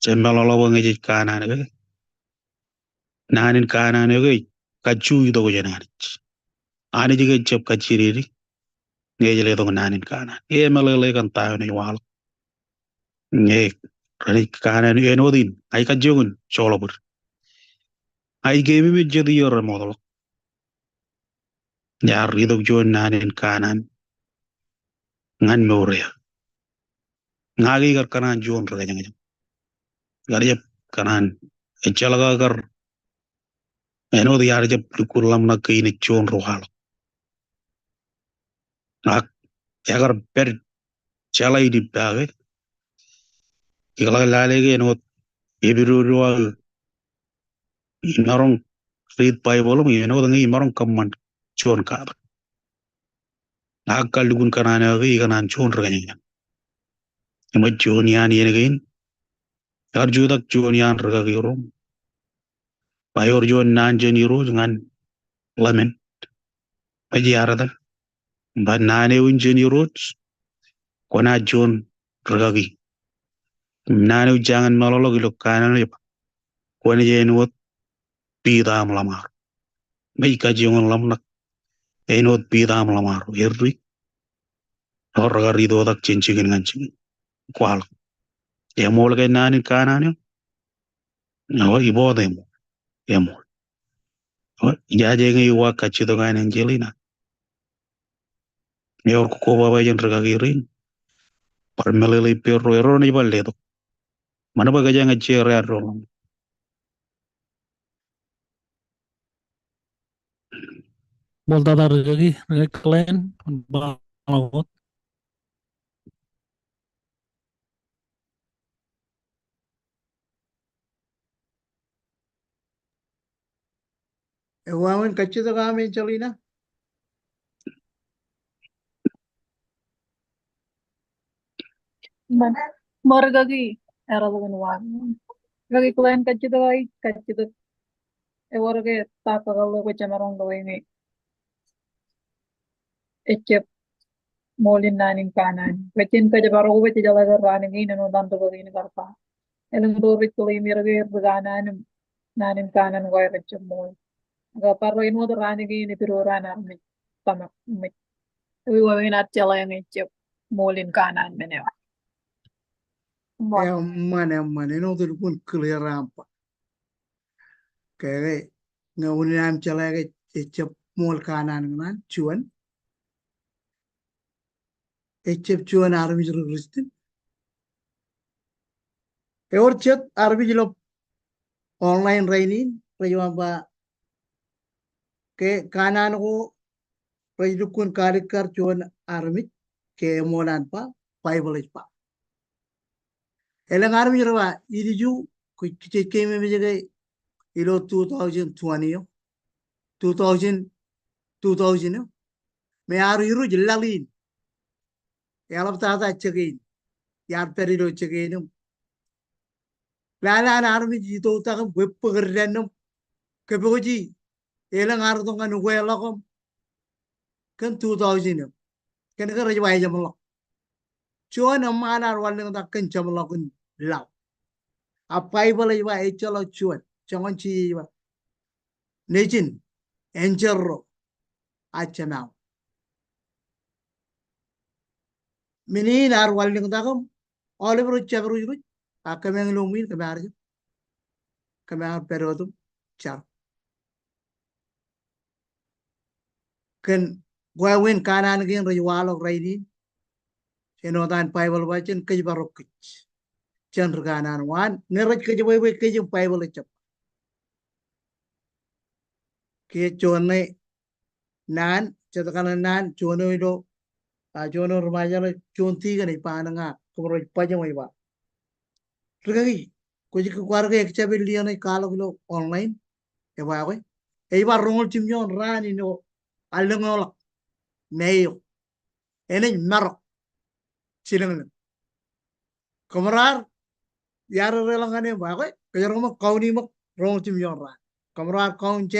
jab meḷọkḷọk bwe ñe jej kanaan ke, naan in kanaan eo ke ej kajju itok jān Anij. Anij ke ejjab kajjidikdik ñe ej letok naan in kanaan. Emeḷeḷe kōn ta eo ej waḷọk. Ñe renaaj kanaan āinwōt in, ij kajjioñ in joḷọk bōd. Ij keememej jet iiō remootḷọk. Ear itok juon naan in kanaan ñan mour eo. Ña ke ikar kōṇaan juon ri kōjañjañ. Ikar jab kōṇaan, ejjeḷọk aō kar, āinwōt iar jab lukkuun ḷōmṇak ke inaaj juon ri waḷọk. Ak ekar pād jeḷā in ippa ke, ikḷọk lale ke āinwōt epidodo aō imaroñ read Baibōḷ im āinwōt ñe imaroñ kōṃṃan juon katak. Ak kar lukkuun kōṇaan eo ke ikōṇaan juon ri kōjañjañ. Im ej juon iaan iien kein, ekar jutak juon iaan rikaki ro. Ba ewōr juon naan jān Irooj ñan ḷōmān. Ej iar etal. Ba naan eo in jān Irooj, kwōnaaj juon rikaki. Naan eo jañin meḷọkḷọk ilo kanaan eo ej ba, kwōnaaj āinwōt pita aṃ ḷōṃaro. Im ij kajjioñ in ḷōmṇak āinwōt pita aṃ ḷōṃaro. Erri, ewōr rekar itoitak jān jikin ñan jikin. Kwaḷọk. Eṃool ke naan in kanaan eo? Eo, iboot eṃool. Eṃool. Eo, ijaje ñe iwa kajjitōk an Angelina. Ewōr koba ba jān rikaki rein. Bar meḷeḷe ippāerro, erro naaj bar letok. Ṃanibwe kōjeañ ejje rear doḷọñ. Ṃool tata rikaki, rikaki Glenn, ba ḷọk wōt. Ewōr aṃ kajjitōk aṃ, Angelina? Ṃan, ṃōk rikaki, ear ḷọk in wa. Rikaki Glenn, kajjitōk aō, kajjitōk. Ewōr ke ta bōkḷọk bwe jemaroñ ke ñe ejjab ṃool in naan in kanaan. Bwe jen kōjparok bwe jejeḷā ke raan kein āinwōt an rikaki in kar ba, elōñ ro rej claim er ke ri kanaan im naan in kanaan ko rej jab ṃool. Ak bar āinwōt raan kein epidodo an armej tōmak im ej, ewi wāween ad jeḷā ñe ejjab ṃool in kanaan men eo. Eṃṃan, eṃṃan, āinwōt lukkuun clear aṃ ba. Ke, ke, ñe unin aṃ jeḷā ke ejjab ṃool kanaan ñan juon. Ejjab juon armej ri Kristian. Ewōr jet armej ilo online rainin, rej ba ke kanaan ko rej lukkuun kalikkar juon armej ke eṃool an ba Baibōḷ ej ba. Elōñ armej rej ba ilju, kōj, kōj keememej ke ilo two thousand twenty eo, two thousand, two thousand eo, me ear iruj laḷ in, eḷaptata jikin, iar pād ilo jikin im lale an armej itoitak im bwe bōk dān im kōpooji elōñ artok ñan ukeḷọk im kōn two thousand eo. Kōn ke rej ba ejeṃḷọk. Juon eṃṃaan ear wanlōñtak kōn jeṃḷọkin laḷ. A Baibōḷ ej ba ejjeḷọk juon. Joñan Jisōs ej ba, nejin, enjeḷ ro, ak jemāwōt. Men in ear wanlōñtak im aolep ro jabdewōt, ak kōmeañ ilo ṃwiin kōm ar jab, kōm ar pād wōt im jar. Kōn wāween kanaan kein rej waḷọk rainin, āinwōt an Baibōḷ ba jen kōjparok kōj jān ri kanaan, waan ñe rej kōjparok kōj im Baibōḷ ejjab. Ke juon ṇe naan, jet kaṇe naan, juon eo ilo, a, juon eo ri Ṃajeḷ, juon tikōn ej ba ñan ña, kōmro ej baj im ej ba, rikaki, kwōj ke kwaar ke accept lien eo ej kwaḷọk ilo online? Ej ba, okay. Ej ba roñoul jimjuon raan in eo allōñḷọk May eo, enaaj marok jilōñlōñ. Kōmro ar, iar deḷọñ ñan e im ba, okay, kōjro ṃōk kauni ṃōk roñoul jimjuon raan. Kōmro ar kaun jān